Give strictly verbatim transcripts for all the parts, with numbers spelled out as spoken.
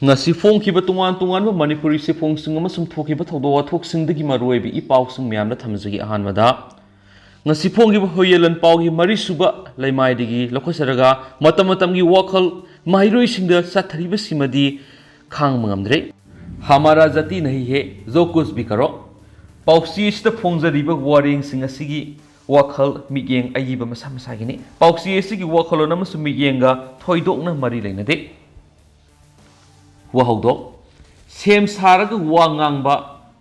ꯉꯁꯤ ꯐꯣꯡꯈꯤꯕ ꯇꯣꯉꯥꯟ ꯇꯣꯉꯥꯟꯕ ꯃꯅꯤꯄꯨꯔꯤ ꯆꯦꯐꯣꯡꯁꯤꯡ ꯑꯃꯁꯨꯡ ꯊꯣꯛꯈꯤꯕ ꯊꯧꯗꯣꯛ ꯋꯥꯊꯣꯛꯁꯤꯡꯗꯒꯤ ꯃꯔꯨꯑꯣꯏꯕ ꯏ ꯄꯥꯎꯁꯤꯡ ꯃꯌꯥꯝꯗ ꯊꯝꯖꯒꯦ꯫ ꯑꯍꯥꯟꯕꯗ, ꯉꯁꯤ ꯐꯣꯡꯈꯤꯕ ꯍꯨꯏꯌꯦꯟ ꯂꯥꯟꯄꯥꯎꯒꯤ ꯃꯔꯤꯁꯨꯕ ꯂꯩꯃꯥꯏꯗꯒꯤ ꯂꯧꯈꯠꯆꯔꯒ, ꯃꯇꯝ ꯃꯇꯝꯒꯤ ꯋꯥꯈꯜ ꯃꯍꯩꯔꯣꯏꯁꯤꯡꯗ ꯆꯠꯊꯔꯤꯕꯁꯤꯃꯗꯤ ꯈꯥꯡꯕ ꯉꯝꯗ꯭ꯔꯦ꯫ ꯍꯃꯥꯔꯥ ꯖꯥꯇꯤ ꯅꯍꯤ ꯍꯦ, ꯖꯣ ꯀꯨꯁ ꯚꯤ ꯀꯔꯣ꯫ ꯄꯥꯎꯆꯦ ꯑꯁꯤꯗ ꯐꯣꯡꯖꯔꯤꯕ ꯋꯥꯔꯦꯡꯁꯤꯡ ꯑꯁꯤꯒꯤ ꯋꯥꯈꯜ ꯃꯤꯠꯌꯦꯡ ꯑꯏꯕ ꯃꯁꯥ ꯃꯁꯥꯒꯤꯅꯤ꯫ ꯄꯥꯎꯆꯦ ꯑꯁꯤꯒꯤ ꯋꯥꯈꯜꯂꯣꯟ ꯑꯃꯁꯨꯡ ꯃꯤꯠꯌꯦꯡꯒ ꯊꯣꯏꯗꯣꯛꯅ ꯃꯔꯤ ꯂꯩꯅꯗꯦ꯫ ꯋꯥꯍꯧꯗꯣꯛ: ꯁꯦꯝ ꯁꯥꯔꯒ ꯋꯥ ꯉꯥꯡꯕ,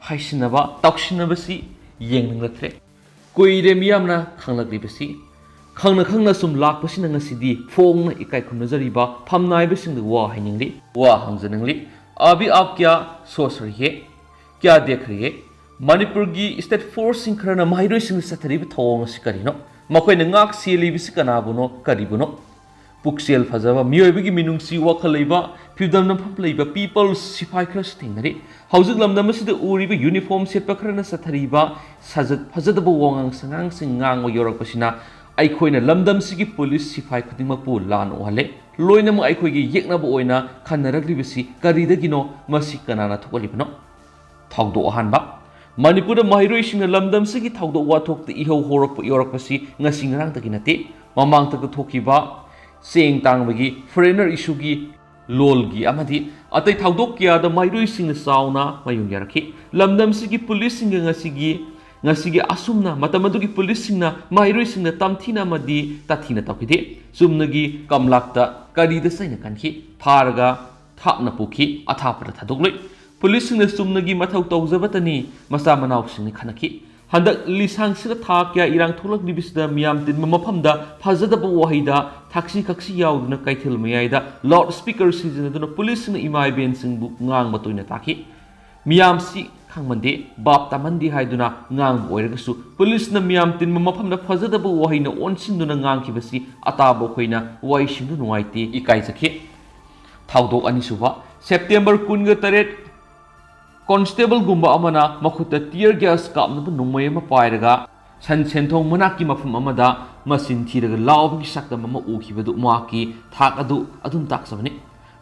ꯍꯥꯏꯁꯤꯟꯅꯕ, ꯇꯥꯎꯁꯤꯟꯅꯕꯁꯤ ꯌꯦꯡꯅꯤꯡꯂꯛꯇ꯭ꯔꯦ꯫ ꯀꯨꯏꯔꯦ ꯃꯤꯌꯥꯝꯅ ꯈꯪꯂꯛꯂꯤꯕꯁꯤ꯫ ꯈꯪꯅ ꯈꯪꯅ ꯁꯨꯝ ꯂꯥꯛꯄꯁꯤꯅ ꯉꯁꯤꯗꯤ ꯐꯣꯡꯅ ꯏꯀꯥꯏ ꯈꯨꯝꯅꯖꯔꯤꯕ ꯐꯝꯅꯥꯏꯕꯁꯤꯡꯗ ꯋꯥ ꯍꯥꯏꯅꯤꯡꯂꯤ, ꯋꯥ ꯍꯪꯖꯅꯤꯡꯂꯤ꯫ ꯑꯚꯤ ꯑꯥꯞ ꯀ꯭ꯌꯥ ꯁꯣꯆ ꯔꯍꯤ ꯍꯦ? ꯀ꯭ꯌꯥ ꯗꯦꯈ ꯔꯍꯤ ꯍꯦ? ꯃꯅꯤꯄꯨꯔꯒꯤ ꯁ꯭ꯇꯦꯠ ꯐꯣꯔꯁꯁꯤꯡ ꯈꯔꯅ ꯃꯍꯩꯔꯣꯏꯁꯤꯡꯗ ꯆꯠꯊꯔꯤꯕ ꯊꯧꯑꯣꯡ ꯑꯁꯤ ꯀꯔꯤꯅꯣ? ꯃꯈꯣꯏꯅ ꯉꯥꯛ ꯁꯦꯜꯂꯤꯕꯁꯤ ꯀꯅꯥꯕꯨꯅꯣ, ꯀꯔꯤꯕꯨꯅꯣ? ꯄꯨꯛꯆꯦꯜ ꯐꯖꯕ, ꯃꯤꯑꯣꯏꯕꯒꯤ ꯃꯤꯅꯨꯡꯁꯤ ꯋꯥꯈꯜ ꯂꯩꯕ, ꯐꯤꯕꯝ ꯅꯝꯐꯝ ꯂꯩꯕ ꯄꯤꯄꯜꯁ ꯁꯤꯐꯥꯏ ꯈꯔꯁꯨ ꯊꯦꯡꯅꯔꯤ꯫ ꯍꯧꯖꯤꯛ ꯂꯝꯗꯝ ꯑꯁꯤꯗ ꯎꯔꯤꯕ ꯌꯨꯅꯤꯐꯣꯔꯝ ꯁꯦꯠꯄ ꯈꯔꯅ ꯆꯠꯊꯔꯤꯕ ꯁꯥꯖꯠ ꯐꯖꯗꯕ ꯋꯥꯉꯥꯡ ꯁꯉꯥꯡꯁꯤꯡ ꯉꯥꯡꯕ ꯌꯧꯔꯛꯄꯁꯤꯅ ꯑꯩꯈꯣꯏꯅ ꯂꯝꯗꯝꯁꯤꯒꯤ ꯄꯨꯂꯤꯁ ꯁꯤꯐꯥꯏ ꯈꯨꯗꯤꯡꯃꯛꯄꯨ ꯂꯥꯟ ꯎꯍꯜꯂꯦ꯫ ꯂꯣꯏꯅꯃꯛ ꯑꯩꯈꯣꯏꯒꯤ ꯌꯦꯛꯅꯕ ꯑꯣꯏꯅ ꯈꯟꯅꯔꯛꯂꯤꯕꯁꯤ ꯀꯔꯤꯗꯒꯤꯅꯣ? ꯃꯁꯤ ꯀꯅꯥꯅ ꯊꯣꯛꯍꯜꯂꯤꯕꯅꯣ? ꯊꯧꯗꯣꯛ ꯑꯍꯥꯟꯕ: ꯃꯅꯤꯄꯨꯔꯗ ꯃꯍꯩꯔꯣꯏꯁꯤꯡꯅ ꯂꯝꯗꯝꯁꯤꯒꯤ ꯊꯧꯗꯣꯛ ꯋꯥꯊꯣꯛꯇ ꯏꯍꯧ ꯍꯧꯔꯛꯄ ꯌꯧꯔꯛꯄꯁꯤ ꯉꯁꯤ ꯉꯔꯥꯡꯗꯒꯤ ꯅꯠꯇꯦ꯫ ꯃꯃꯥꯡꯊꯛꯇ ꯊꯣꯛꯈꯤꯕ ꯆꯦꯡ ꯇꯥꯡꯕꯒꯤ, ꯐꯣꯔꯦꯅꯔ ꯏꯁꯨꯒꯤ, ꯂꯣꯜꯒꯤ ꯑꯃꯗꯤ ꯑꯇꯩ ꯊꯧꯗꯣꯛ ꯀꯌꯥꯗ ꯃꯍꯩꯔꯣꯏꯁꯤꯡꯅ ꯆꯥꯎꯅ ꯃꯌꯨꯝ ꯌꯥꯔꯛꯈꯤ꯫ ꯂꯝꯗꯝꯁꯤꯒꯤ ꯄꯨꯂꯤꯁꯁꯤꯡꯒ ꯉꯁꯤꯒꯤ, ꯉꯁꯤꯒꯤ ꯑꯁꯨꯝꯅ ꯃꯇꯝ ꯑꯗꯨꯒꯤ ꯄꯨꯂꯤꯁꯁꯤꯡꯅ ꯃꯍꯩꯔꯣꯏꯁꯤꯡꯅ ꯇꯝꯊꯤꯅ ꯑꯃꯗꯤ ꯇꯥꯊꯤꯅ ꯇꯧꯈꯤꯗꯦ꯫ ꯆꯨꯝꯅꯒꯤ ꯀꯝꯂꯥꯛꯇ ꯀꯔꯤꯗ ꯆꯩꯅ ꯀꯟꯈꯤ, ꯐꯥꯔꯒ ꯊꯥꯞꯅ ꯄꯨꯈꯤ, ꯑꯊꯥꯞꯄꯗ ꯊꯥꯗꯣꯛꯂꯣꯏ꯫ ꯄꯨꯂꯤꯁꯁꯤꯡꯅ ꯆꯨꯝꯅꯒꯤ ꯃꯊꯧ ꯇꯧꯖꯕꯇꯅꯤ, ꯃꯆꯥ ꯃꯅꯥꯎꯁꯤꯡꯅꯤ ꯈꯠꯅꯈꯤ꯫ ꯍꯟꯗꯛ ꯂꯤꯁꯥꯡꯁꯤꯗ ꯊꯥ ꯀꯌꯥ ꯏꯔꯥꯡ ꯊꯣꯛꯂꯛꯂꯤꯕꯁꯤꯗ ꯃꯤꯌꯥꯝ ꯇꯤꯟꯕ ꯃꯐꯝꯗ ꯐꯖꯗꯕ ꯋꯥꯍꯩꯗ ꯊꯛꯁꯤ ꯈꯛꯁꯤ ꯌꯥꯎꯗꯨꯅ ꯀꯩꯊꯦꯜ ꯃꯌꯥꯏꯗ ꯂꯥꯎꯗ ꯁ꯭ꯄꯤꯀꯔ ꯁꯤꯖꯤꯟꯅꯗꯨꯅ ꯄꯨꯂꯤꯁꯁꯤꯡꯅ ꯏꯃꯥ ꯏꯕꯦꯟꯁꯤꯡꯕꯨ ꯉꯥꯡꯕ ꯇꯣꯏꯅ ꯇꯥꯈꯤ꯫ ꯃꯤꯌꯥꯝꯁꯤ ꯈꯪꯃꯟꯗꯦ, ꯚꯥꯞ ꯇꯥꯃꯟꯗꯦ ꯍꯥꯏꯗꯨꯅ ꯉꯥꯡꯕ ꯑꯣꯏꯔꯒꯁꯨ ꯄꯨꯂꯤꯁꯅ ꯃꯤꯌꯥꯝ ꯇꯤꯟꯕ ꯃꯐꯝꯗ ꯐꯖꯗꯕ ꯋꯥꯍꯩꯅ ꯑꯣꯟꯁꯤꯟꯗꯨꯅ ꯉꯥꯡꯈꯤꯕꯁꯤ ꯑꯇꯥꯕ ꯑꯩꯈꯣꯏꯅ ꯋꯥꯏꯁꯤꯡꯗ ꯅꯨꯡꯉꯥꯏꯇꯦ, ꯏꯀꯥꯏꯖꯈꯤ꯫ ꯊꯧꯗꯣꯛ ꯑꯅꯤꯁꯨꯕ: ꯁꯦꯞꯇꯦꯝꯕꯔ ꯀꯨꯟꯒ ꯇꯔꯦꯠ, ꯀꯣꯟꯁꯇꯦꯕꯜꯒꯨꯝꯕ ꯑꯃꯅ ꯃꯈꯨꯠꯇ tear gas ꯀꯥꯞꯅꯕ ꯅꯣꯡꯃꯩ ꯑꯃ ꯄꯥꯏꯔꯒ ꯁꯟ ꯁꯦꯟꯊꯣꯡ ꯃꯅꯥꯛꯀꯤ ꯃꯐꯝ ꯑꯃꯗ ꯃꯆꯤꯟ ꯊꯤꯔꯒ ꯂꯥꯎꯕꯒꯤ ꯁꯛꯇꯝ ꯑꯃ ꯎꯈꯤꯕꯗꯨ ꯃꯍꯥꯛꯀꯤ ꯊꯥꯛ ꯑꯗꯨ ꯑꯗꯨꯝ ꯇꯥꯛꯆꯕꯅꯤ꯫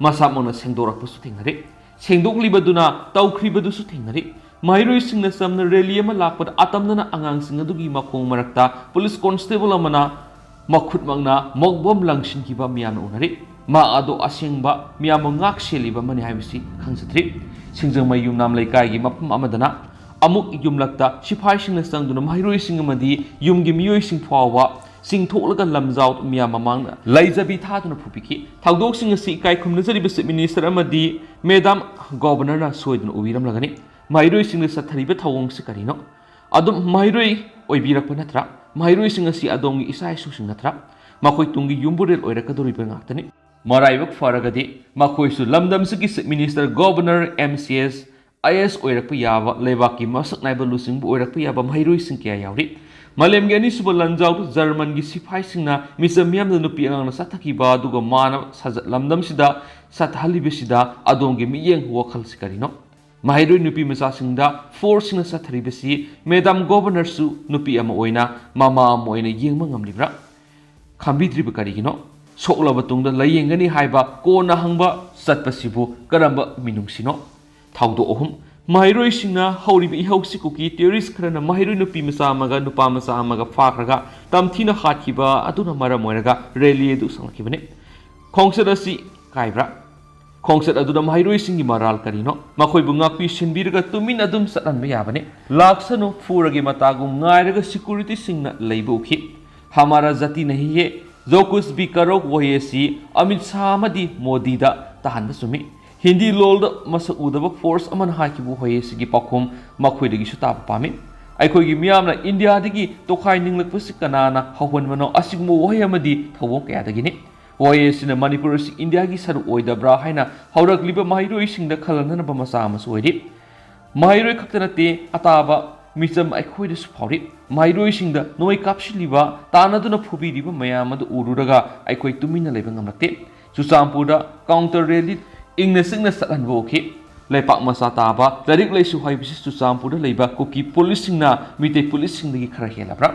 ꯃꯁꯥꯃꯛꯅ ꯁꯦꯡꯗꯣꯔꯛꯄꯁꯨ ꯊꯦꯡꯅꯔꯤ꯫ ꯁꯦꯡꯗꯣꯛꯂꯤꯕꯗꯨꯅ ꯇꯧꯈ꯭ꯔꯤꯕꯗꯨꯁꯨ ꯊꯦꯡꯅꯔꯤ꯫ ꯃꯍꯩꯔꯣꯏꯁꯤꯡꯅ ꯆꯝꯅ ꯔꯦꯂꯤ ꯑꯃ ꯂꯥꯛꯄꯗ ꯑꯇꯝꯅꯅ ꯑꯉꯥꯡꯁꯤꯡ ꯑꯗꯨꯒꯤ ꯃꯈꯣꯡ ꯃꯔꯛꯇ ꯄꯨꯂꯤꯁ ꯀꯣꯟꯁꯇꯦꯕꯜ ꯑꯃꯅ ꯃꯈꯨꯠꯃꯛꯅ ꯃꯣꯛ ꯕꯣꯝ ꯂꯪꯁꯤꯟꯈꯤꯕ ꯃꯤꯌꯥꯝꯅ ꯎꯅꯔꯤ꯫ ꯃꯍꯥꯛ ꯑꯗꯨ ꯑꯁꯦꯡꯕ ꯃꯤꯌꯥꯝꯕꯨ ꯉꯥꯛ ꯁꯦꯜꯂꯤꯕ ꯑꯃꯅꯤ ꯍꯥꯏꯕꯁꯤ ꯈꯪꯖꯗ꯭ꯔꯤ꯫ ꯁꯤꯡꯖꯃꯩ ꯌꯨꯝꯅꯥꯝ ꯂꯩꯀꯥꯏꯒꯤ ꯃꯐꯝ ꯑꯃꯗꯅ ꯑꯃꯨꯛ ꯌꯨꯝꯂꯛꯇ ꯁꯤꯐꯥꯏꯁꯤꯡꯅ ꯆꯪꯗꯨꯅ ꯃꯍꯩꯔꯣꯏꯁꯤꯡ ꯑꯃꯗꯤ ꯌꯨꯝꯒꯤ ꯃꯤꯑꯣꯏꯁꯤꯡ ꯐꯥꯎꯕ ꯆꯤꯡꯊꯣꯛꯂꯒ ꯂꯝꯖꯥꯎ ꯃꯤꯌꯥꯝ ꯃꯃꯥꯡꯗ ꯂꯩꯖꯕꯤ ꯊꯥꯗꯨꯅ ꯐꯨꯕꯤꯈꯤ꯫ ꯊꯧꯗꯣꯛꯁꯤꯡ ꯑꯁꯤ ꯏꯀꯥꯏ ꯈꯨꯝꯅꯖꯔꯤꯕ ꯆꯤꯐ ꯃꯤꯅꯤꯁꯇꯔ ꯑꯃꯗꯤ ꯃꯦꯗꯥꯝ ꯒꯣꯕꯔꯅꯔꯅ ꯁꯣꯏꯗꯅ ꯎꯕꯤꯔꯝꯂꯒꯅꯤ꯫ ꯃꯍꯩꯔꯣꯏꯁꯤꯡꯅ ꯆꯠꯊꯔꯤꯕ ꯊꯧꯑꯣꯡꯁꯤ ꯀꯔꯤꯅꯣ? ꯑꯗꯨꯝ ꯃꯍꯩꯔꯣꯏ ꯑꯣꯏꯕꯤꯔꯛꯄ ꯅꯠꯇ꯭ꯔꯥ? ꯃꯍꯩꯔꯣꯏꯁꯤꯡ ꯑꯁꯤ ꯑꯗꯣꯝꯒꯤ ꯏꯆꯥ ꯏꯁꯨꯁꯤꯡ ꯅꯠꯇ꯭ꯔꯥ? ꯃꯈꯣꯏ ꯇꯨꯡꯒꯤ ꯌꯨꯝꯕꯨꯔꯦꯜ ꯑꯣꯏꯔꯛꯀꯗꯧꯔꯤꯕ ꯉꯥꯛꯇꯅꯤ꯫ ꯃꯔꯥꯏꯕꯛ ꯐꯔꯒꯗꯤ ꯃꯈꯣꯏꯁꯨ ꯂꯝꯗꯝꯁꯤꯒꯤ chief minister, governor, M C S, I A S ꯑꯣꯏꯔꯛꯄ ꯌꯥꯕ, ꯂꯩꯕꯥꯛꯀꯤ ꯃꯁꯛ ꯅꯥꯏꯕ ꯂꯨꯆꯤꯡꯕ ꯑꯣꯏꯔꯛꯄ ꯌꯥꯕ ꯃꯍꯩꯔꯣꯏꯁꯤꯡ ꯀꯌꯥ ꯌꯥꯎꯔꯤ꯫ ꯃꯥꯂꯦꯝꯒꯤ ꯑꯅꯤꯁꯨꯕ ꯂꯥꯟꯖꯥꯎꯗ ꯖꯔꯃꯟꯒꯤ ꯁꯤꯐꯥꯏꯁꯤꯡꯅ ꯃꯤꯆꯝ ꯃꯤꯌꯥꯝꯗ ꯅꯨꯄꯤ ꯑꯉꯥꯡꯅ ꯆꯠꯊꯈꯤꯕ ꯑꯗꯨꯒ ꯃꯥꯅ ꯁꯥꯖꯠ ꯂꯝꯗꯝꯁꯤꯗ ꯆꯠꯊꯍꯜꯂꯤꯕꯁꯤꯗ ꯑꯗꯣꯝꯒꯤ ꯃꯤꯠꯌꯦꯡ ꯋꯥꯈꯜꯁꯤ ꯀꯔꯤꯅꯣ? ꯃꯍꯩꯔꯣꯏ ꯅꯨꯄꯤ ꯃꯆꯥꯁꯤꯡꯗ ꯐꯣꯔꯁꯁꯤꯡꯅ ꯆꯠꯊꯔꯤꯕꯁꯤ ꯃꯦꯗꯥꯝ ꯒꯣꯕꯔꯅꯔꯁꯨ ꯅꯨꯄꯤ ꯑꯃ ꯑꯣꯏꯅ, ꯃꯃꯥ ꯑꯃ ꯑꯣꯏꯅ ꯌꯦꯡꯕ ꯉꯝꯂꯤꯕ꯭ꯔꯥ? ꯈꯟꯕꯤꯗ꯭ꯔꯤꯕ ꯀꯔꯤꯒꯤꯅꯣ? ꯁꯣꯛꯂꯕ ꯇꯨꯡꯗ ꯂꯥꯌꯦꯡꯒꯅꯤ ꯍꯥꯏꯕ ꯀꯣꯟꯅ ꯍꯪꯕ ꯆꯠꯄꯁꯤꯕꯨ ꯀꯔꯝꯕ ꯃꯤꯅꯨꯡꯁꯤꯅꯣ? ꯊꯧꯗꯣꯛ ꯑꯍꯨꯝ꯫ ꯃꯍꯩꯔꯣꯏꯁꯤꯡꯅ ꯍꯧꯔꯤꯕ ꯏꯍꯧꯁꯤ ꯀꯨꯀꯤ ꯇꯦꯔꯣꯔꯤꯁ ꯈꯔꯅ ꯃꯍꯩꯔꯣꯏ ꯅꯨꯄꯤ ꯃꯆꯥ ꯑꯃꯒ ꯅꯨꯄꯥ ꯃꯆꯥ ꯑꯃꯒ ꯐꯥꯈ꯭ꯔꯒ ꯇꯝꯊꯤꯅ ꯍꯥꯠꯈꯤꯕ ꯑꯗꯨꯅ ꯃꯔꯝ ꯑꯣꯏꯔꯒ ꯔꯦꯂꯤ ꯑꯗꯨ ꯁꯪꯂꯛꯈꯤꯕꯅꯤ꯫ ꯈꯣꯡꯆꯠ ꯑꯁꯤ ꯀꯥꯏꯕ꯭ꯔꯥ? ꯈꯣꯡꯆꯠ ꯑꯗꯨꯗ ꯃꯍꯩꯔꯣꯏꯁꯤꯡꯒꯤ ꯃꯔꯥꯜ ꯀꯔꯤꯅꯣ? ꯃꯈꯣꯏꯕꯨ ꯉꯥꯛꯄꯤ ꯁꯦꯟꯕꯤꯔꯒ ꯇꯨꯃꯤꯟ ꯑꯗꯨꯝ ꯆꯠꯍꯟꯕ ꯌꯥꯕꯅꯤ꯫ ꯂꯥꯛꯁꯅꯨ ꯐꯨꯔꯒꯦ ꯃꯇꯥꯒꯨꯝ ꯉꯥꯏꯔꯒ ꯁꯦꯀ꯭ꯌꯨꯔꯤꯇꯤꯁꯤꯡꯅ ꯂꯩꯕ ꯎꯈꯤ꯫ ꯍꯃꯥꯔꯥ ꯖꯥꯇꯤ ꯅꯍꯤ ꯍꯦ, ꯖꯣ ꯀꯨꯁ ꯚꯤ ꯀꯔꯣ ꯋꯥꯍꯩ ꯑꯁꯤ ꯑꯃꯤꯠ ꯁꯥꯍ ꯑꯃꯗꯤ ꯃꯣꯗꯤꯗ ꯇꯥꯍꯟꯕ ꯆꯨꯝꯃꯤ꯫ ꯍꯤꯟꯗꯤ ꯂꯣꯜꯗ ꯃꯁꯛ ꯎꯗꯕ ꯐꯣꯔꯁ ꯑꯃꯅ ꯍꯥꯏꯈꯤꯕ ꯋꯥꯍꯩ ꯑꯁꯤꯒꯤ ꯄꯥꯎꯈꯨꯝ ꯃꯈꯣꯏꯗꯒꯤꯁꯨ ꯇꯥꯕ ꯄꯥꯝꯃꯤ꯫ ꯑꯩꯈꯣꯏꯒꯤ ꯃꯤꯌꯥꯝꯅ ꯏꯟꯗꯤꯌꯥꯗꯒꯤ ꯇꯣꯈꯥꯏ ꯅꯤꯡꯂꯛꯄꯁꯤ ꯀꯅꯥꯅ ꯍꯧꯍꯟꯕꯅꯣ? ꯑꯁꯤꯒꯨꯝꯕ ꯋꯥꯍꯩ ꯑꯃꯗꯤ ꯊꯧꯑꯣꯡ ꯀꯌꯥꯗꯒꯤꯅꯤ꯫ ꯋꯥꯍꯩ ꯑꯁꯤꯅ ꯃꯅꯤꯄꯨꯔ ꯑꯁꯤ ꯏꯟꯗꯤꯌꯥꯒꯤ ꯁꯔꯨꯛ ꯑꯣꯏꯗꯕ꯭ꯔꯥ ꯍꯥꯏꯅ ꯍꯧꯔꯛꯂꯤꯕ ꯃꯍꯩꯔꯣꯏꯁꯤꯡꯗ ꯈꯜꯍꯟꯅꯅꯕ ꯃꯆꯥꯛ ꯑꯃꯁꯨ ꯑꯣꯏꯔꯤ꯫ ꯃꯍꯩꯔꯣꯏ ꯈꯛꯇ ꯅꯠꯇꯦ, ꯑꯇꯥꯕ ꯃꯤꯆꯝ ꯑꯩꯈꯣꯏꯗꯁꯨ ꯐꯥꯎꯔꯤ꯫ ꯃꯍꯩꯔꯣꯏꯁꯤꯡꯗ ꯅꯣꯡꯃꯩ ꯀꯥꯞꯁꯤꯜꯂꯤꯕ, ꯇꯥꯟꯅꯗꯨꯅ ꯐꯨꯕꯤꯔꯤꯕ ꯃꯌꯥꯝ ꯑꯗꯨ ꯎꯔꯨꯔꯒ ꯑꯩꯈꯣꯏ ꯇꯨꯃꯤꯟꯅ ꯂꯩꯕ ꯉꯝꯂꯛꯇꯦ꯫ ꯆꯨꯔꯆꯥꯟꯄꯨꯔꯗ ꯀꯥꯎꯟꯇꯔ ꯔꯦꯂꯤ ꯏꯪꯅ ꯆꯤꯛꯅ ꯆꯠꯍꯟꯕ ꯎꯈꯤ꯫ ꯂꯩꯄꯥꯛ ꯃꯆꯥ ꯇꯥꯕ ꯂꯥꯏꯔꯤꯛ ꯂꯥꯏꯁꯨ ꯍꯩꯕꯁꯤ ꯆꯨꯔꯆꯥꯟꯄꯨꯔꯗ ꯂꯩꯕ ꯀꯨꯀꯤ ꯄꯨꯂꯤꯁꯁꯤꯡꯅ ꯃꯤꯇꯩ ꯄꯨꯂꯤꯁꯁꯤꯡꯗꯒꯤ ꯈꯔ ꯍꯦꯜꯂꯕ꯭ꯔꯥ?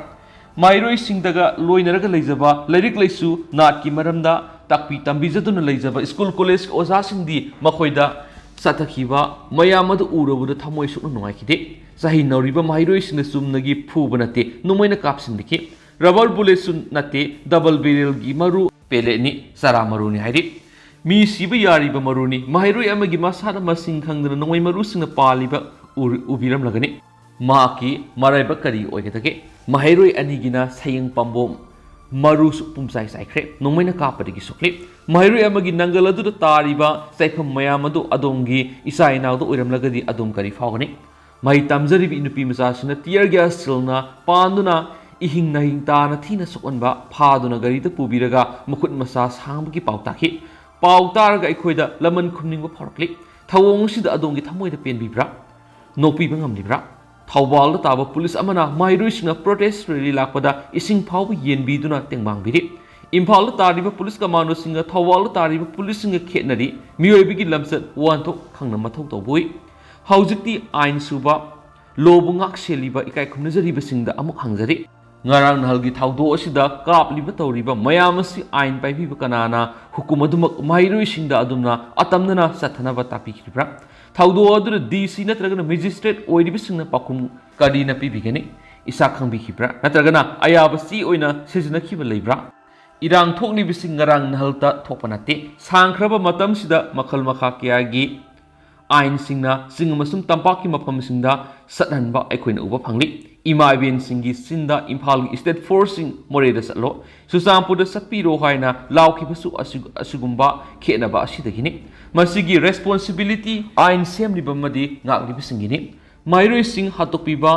ꯃꯍꯩꯔꯣꯏꯁꯤꯡꯗꯒ ꯂꯣꯏꯅꯔꯒ ꯂꯩꯖꯕ ꯂꯥꯏꯔꯤꯛ ꯂꯥꯏꯁꯨ, ꯅꯥꯠꯀꯤ ꯃꯔꯝꯗ ꯇꯥꯛꯄꯤ ꯇꯝꯕꯤꯖꯗꯨꯅ ꯂꯩꯖꯕ ꯁ꯭ꯀꯨꯜ ꯀꯣꯂꯦꯖꯀꯤ ꯑꯣꯖꯥꯁꯤꯡꯗꯤ ꯃꯈꯣꯏꯗ ꯆꯠꯊꯈꯤꯕ ꯃꯌꯥꯝ ꯑꯗꯨ ꯎꯔꯕꯗ ꯊꯃꯣꯏ ꯁꯣꯛꯅ ꯅꯨꯡꯉꯥꯏꯈꯤꯗꯦ꯫ ꯆꯍꯤ ꯅꯧꯔꯤꯕ ꯃꯍꯩꯔꯣꯏꯁꯤꯡꯅ ꯆꯨꯝꯅꯒꯤ ꯐꯨꯕ ꯅꯠꯇꯦ, ꯅꯣꯡꯃꯩꯅ ꯀꯥꯞꯁꯤꯟꯕꯤꯈꯤ꯫ ꯔꯕꯔ ꯕꯨꯂꯦꯠꯁꯨ ꯅꯠꯇꯦ, ꯗꯕꯜ ꯕꯦꯔꯦꯜꯒꯤ ꯃꯔꯨ ꯄꯦꯂꯦꯠꯅꯤ, ꯆꯔꯥ ꯃꯔꯨꯅꯤ ꯍꯥꯏꯔꯤ꯫ ꯃꯤ ꯁꯤꯕ ꯌꯥꯔꯤꯕ ꯃꯔꯨꯅꯤ꯫ ꯃꯍꯩꯔꯣꯏ ꯑꯃꯒꯤ ꯃꯁꯥꯗ ꯃꯁꯤꯡ ꯈꯪꯗꯅ ꯅꯣꯡꯃꯩ ꯃꯔꯨꯁꯤꯡꯅ ꯄꯥꯜꯂꯤꯕ ꯎ-, ꯎꯕꯤꯔꯝꯂꯒꯅꯤ꯫ ꯃꯍꯥꯛꯀꯤ ꯃꯔꯥꯏꯕꯛ ꯀꯔꯤ ꯑꯣꯏꯒꯗꯒꯦ? ꯃꯍꯩꯔꯣꯏ ꯑꯅꯤꯒꯤꯅ ꯁꯌꯦꯡ ꯄꯥꯝꯕꯣꯝ ꯃꯔꯨꯁꯨ ꯄꯨꯝꯆꯥꯏ ꯆꯥꯏꯈ꯭ꯔꯦ, ꯅꯣꯡꯃꯩꯅ ꯀꯥꯞꯄꯗꯒꯤ ꯁꯣꯛꯂꯤ꯫ ꯃꯍꯩꯔꯣꯏ ꯑꯃꯒꯤ ꯅꯪꯒꯜ ꯑꯗꯨꯗ ꯇꯥꯔꯤꯕ ꯆꯩꯐꯝ ꯃꯌꯥꯝ ꯑꯗꯨ ꯑꯗꯣꯝꯒꯤ ꯏꯆꯥ ꯏꯅꯥꯎꯗ ꯑꯣꯏꯔꯝꯂꯒꯗꯤ ꯑꯗꯣꯝ ꯀꯔꯤ ꯐꯥꯎꯒꯅꯤ? ꯃꯍꯩ ꯇꯝꯖꯔꯤꯕꯤ ꯅꯨꯄꯤ ꯃꯆꯥꯁꯤꯡꯅ tear gas ꯁꯤꯜꯅ ꯄꯥꯟꯗꯨꯅ ꯏꯍꯤꯡ ꯅꯥꯍꯤꯡ ꯇꯥꯅ ꯊꯤꯅ ꯁꯣꯛꯍꯟꯕ, ꯐꯥꯗꯨꯅ ꯒꯥꯔꯤꯗ ꯄꯨꯕꯤꯔꯒ ꯃꯈꯨꯠ ꯃꯁꯥ ꯁꯥꯡꯕꯒꯤ ꯄꯥꯎ ꯇꯥꯈꯤ꯫ ꯄꯥꯎ ꯇꯥꯔꯒ ꯑꯩꯈꯣꯏꯗ ꯂꯃꯟ ꯈꯨꯝꯅꯤꯡꯕ ꯐꯥꯎꯔꯛꯂꯤ꯫ ꯊꯧꯑꯣꯡ ꯑꯁꯤꯗ ꯑꯗꯣꯝꯒꯤ ꯊꯃꯣꯏꯗ ꯄꯦꯟꯕꯤꯕ꯭ꯔꯥ? ꯅꯣꯛꯄꯤꯕ ꯉꯝꯂꯤꯕ꯭ꯔꯥ? ꯊꯧꯕꯥꯜꯗ ꯇꯥꯕ ꯄꯨꯂꯤꯁ ꯑꯃꯅ ꯃꯍꯩꯔꯣꯏꯁꯤꯡꯅ protest rally ꯂꯥꯛꯄꯗ ꯏꯁꯤꯡ ꯐꯥꯎꯕ ꯌꯦꯟꯕꯤꯗꯨꯅ ꯇꯦꯡꯕꯥꯡꯕꯤꯔꯤ꯫ ꯏꯝꯐꯥꯜꯗ ꯇꯥꯔꯤꯕ ꯄꯨꯂꯤꯁ ꯀꯃꯥꯟꯗꯣꯁꯤꯡꯒ ꯊꯧꯕꯥꯜꯗ ꯇꯥꯔꯤꯕ ꯄꯨꯂꯤꯁꯁꯤꯡꯒ ꯈꯦꯠꯅꯔꯤ꯫ ꯃꯤꯑꯣꯏꯕꯒꯤ ꯂꯝꯆꯠ ꯋꯥꯍꯟꯊꯣꯛ ꯈꯪꯅ ꯃꯊꯧ ꯇꯧꯕ ꯎꯏ꯫ ꯍꯧꯖꯤꯛꯇꯤ ꯑꯥꯏꯟ ꯁꯨꯕ, ꯂꯣꯕꯨ ꯉꯥꯛ ꯁꯦꯜꯂꯤꯕ ꯏꯀꯥꯏ ꯈꯨꯝꯅꯖꯔꯤꯕꯁꯤꯡꯗ ꯑꯃꯨꯛ ꯍꯪꯖꯔꯤ꯫ ꯉꯔꯥꯡ ꯅꯍꯥꯜꯒꯤ ꯊꯧꯗꯣꯛ ꯑꯁꯤꯗ ꯀꯥꯞꯂꯤꯕ ꯇꯧꯔꯤꯕ ꯃꯌꯥꯝ ꯑꯁꯤ ꯑꯥꯏꯟ ꯄꯥꯏꯕꯤꯕ ꯀꯅꯥꯅ ꯍꯨꯀꯨꯝ ꯑꯗꯨꯃꯛ ꯃꯍꯩꯔꯣꯏꯁꯤꯡꯗ ꯑꯗꯨꯝꯅ ꯑꯇꯝꯅꯅ ꯆꯠꯊꯅꯕ ꯇꯥꯛꯄꯤꯈꯤꯕ꯭ꯔꯥ? ꯊꯧꯗꯣꯛ ꯑꯗꯨꯗ D C ꯅꯠꯇ꯭ꯔꯒꯅ magistrate ꯑꯣꯏꯔꯤꯕꯁꯤꯡꯅ ꯄꯥꯎꯈꯨꯝ ꯀꯔꯤꯅ ꯄꯤꯕꯤꯒꯅꯤ? ꯏꯁꯥ ꯈꯪꯕꯤꯈꯤꯕ꯭ꯔꯥ? ꯅꯠꯇ꯭ꯔꯒꯅ ꯑꯌꯥꯕ ꯆꯦ ꯑꯣꯏꯅ ꯁꯤꯖꯤꯟꯅꯈꯤꯕ ꯂꯩꯕ꯭ꯔꯥ? ꯏꯔꯥꯡ ꯊꯣꯛꯂꯤꯕꯁꯤ ꯉꯔꯥꯡ ꯅꯍꯥꯜꯇ ꯊꯣꯛꯄ ꯅꯠꯇꯦ꯫ ꯁꯥꯡꯈ꯭ꯔꯕ ꯃꯇꯝꯁꯤꯗ ꯃꯈꯜ ꯃꯈꯥ ꯀꯌꯥꯒꯤ ꯑꯥꯏꯟꯁꯤꯡꯅ ꯆꯤꯡ ꯑꯃꯁꯨꯡ ꯇꯝꯄꯥꯛꯀꯤ ꯃꯐꯝꯁꯤꯡꯗ ꯆꯠꯍꯟꯕ ꯑꯩꯈꯣꯏꯅ ꯎꯕ ꯐꯪꯂꯤ꯫ ꯏꯃꯥ ꯏꯕꯦꯟꯁꯤꯡꯒꯤ ꯆꯤꯟꯗ ꯏꯝꯐꯥꯜꯒꯤ state forceꯁꯤꯡ ꯃꯣꯔꯦꯗ ꯆꯠꯂꯣ, ꯆꯨꯔꯆꯥꯟꯄꯨꯔꯗ ꯆꯠꯄꯤꯔꯣ ꯍꯥꯏꯅ ꯂꯥꯎꯈꯤꯕꯁꯨ ꯑꯁꯤ-, ꯑꯁꯤꯒꯨꯝꯕ ꯈꯦꯠꯅꯕ ꯑꯁꯤꯗꯒꯤꯅꯤ꯫ ꯃꯁꯤꯒꯤ responsibility ꯑꯥꯏꯟ ꯁꯦꯝꯂꯤꯕ ꯑꯃꯗꯤ ꯉꯥꯛꯂꯤꯕꯁꯤꯡꯒꯤꯅꯤ꯫ ꯃꯍꯩꯔꯣꯏꯁꯤꯡ ꯍꯥꯠꯇꯣꯛꯄꯤꯕ,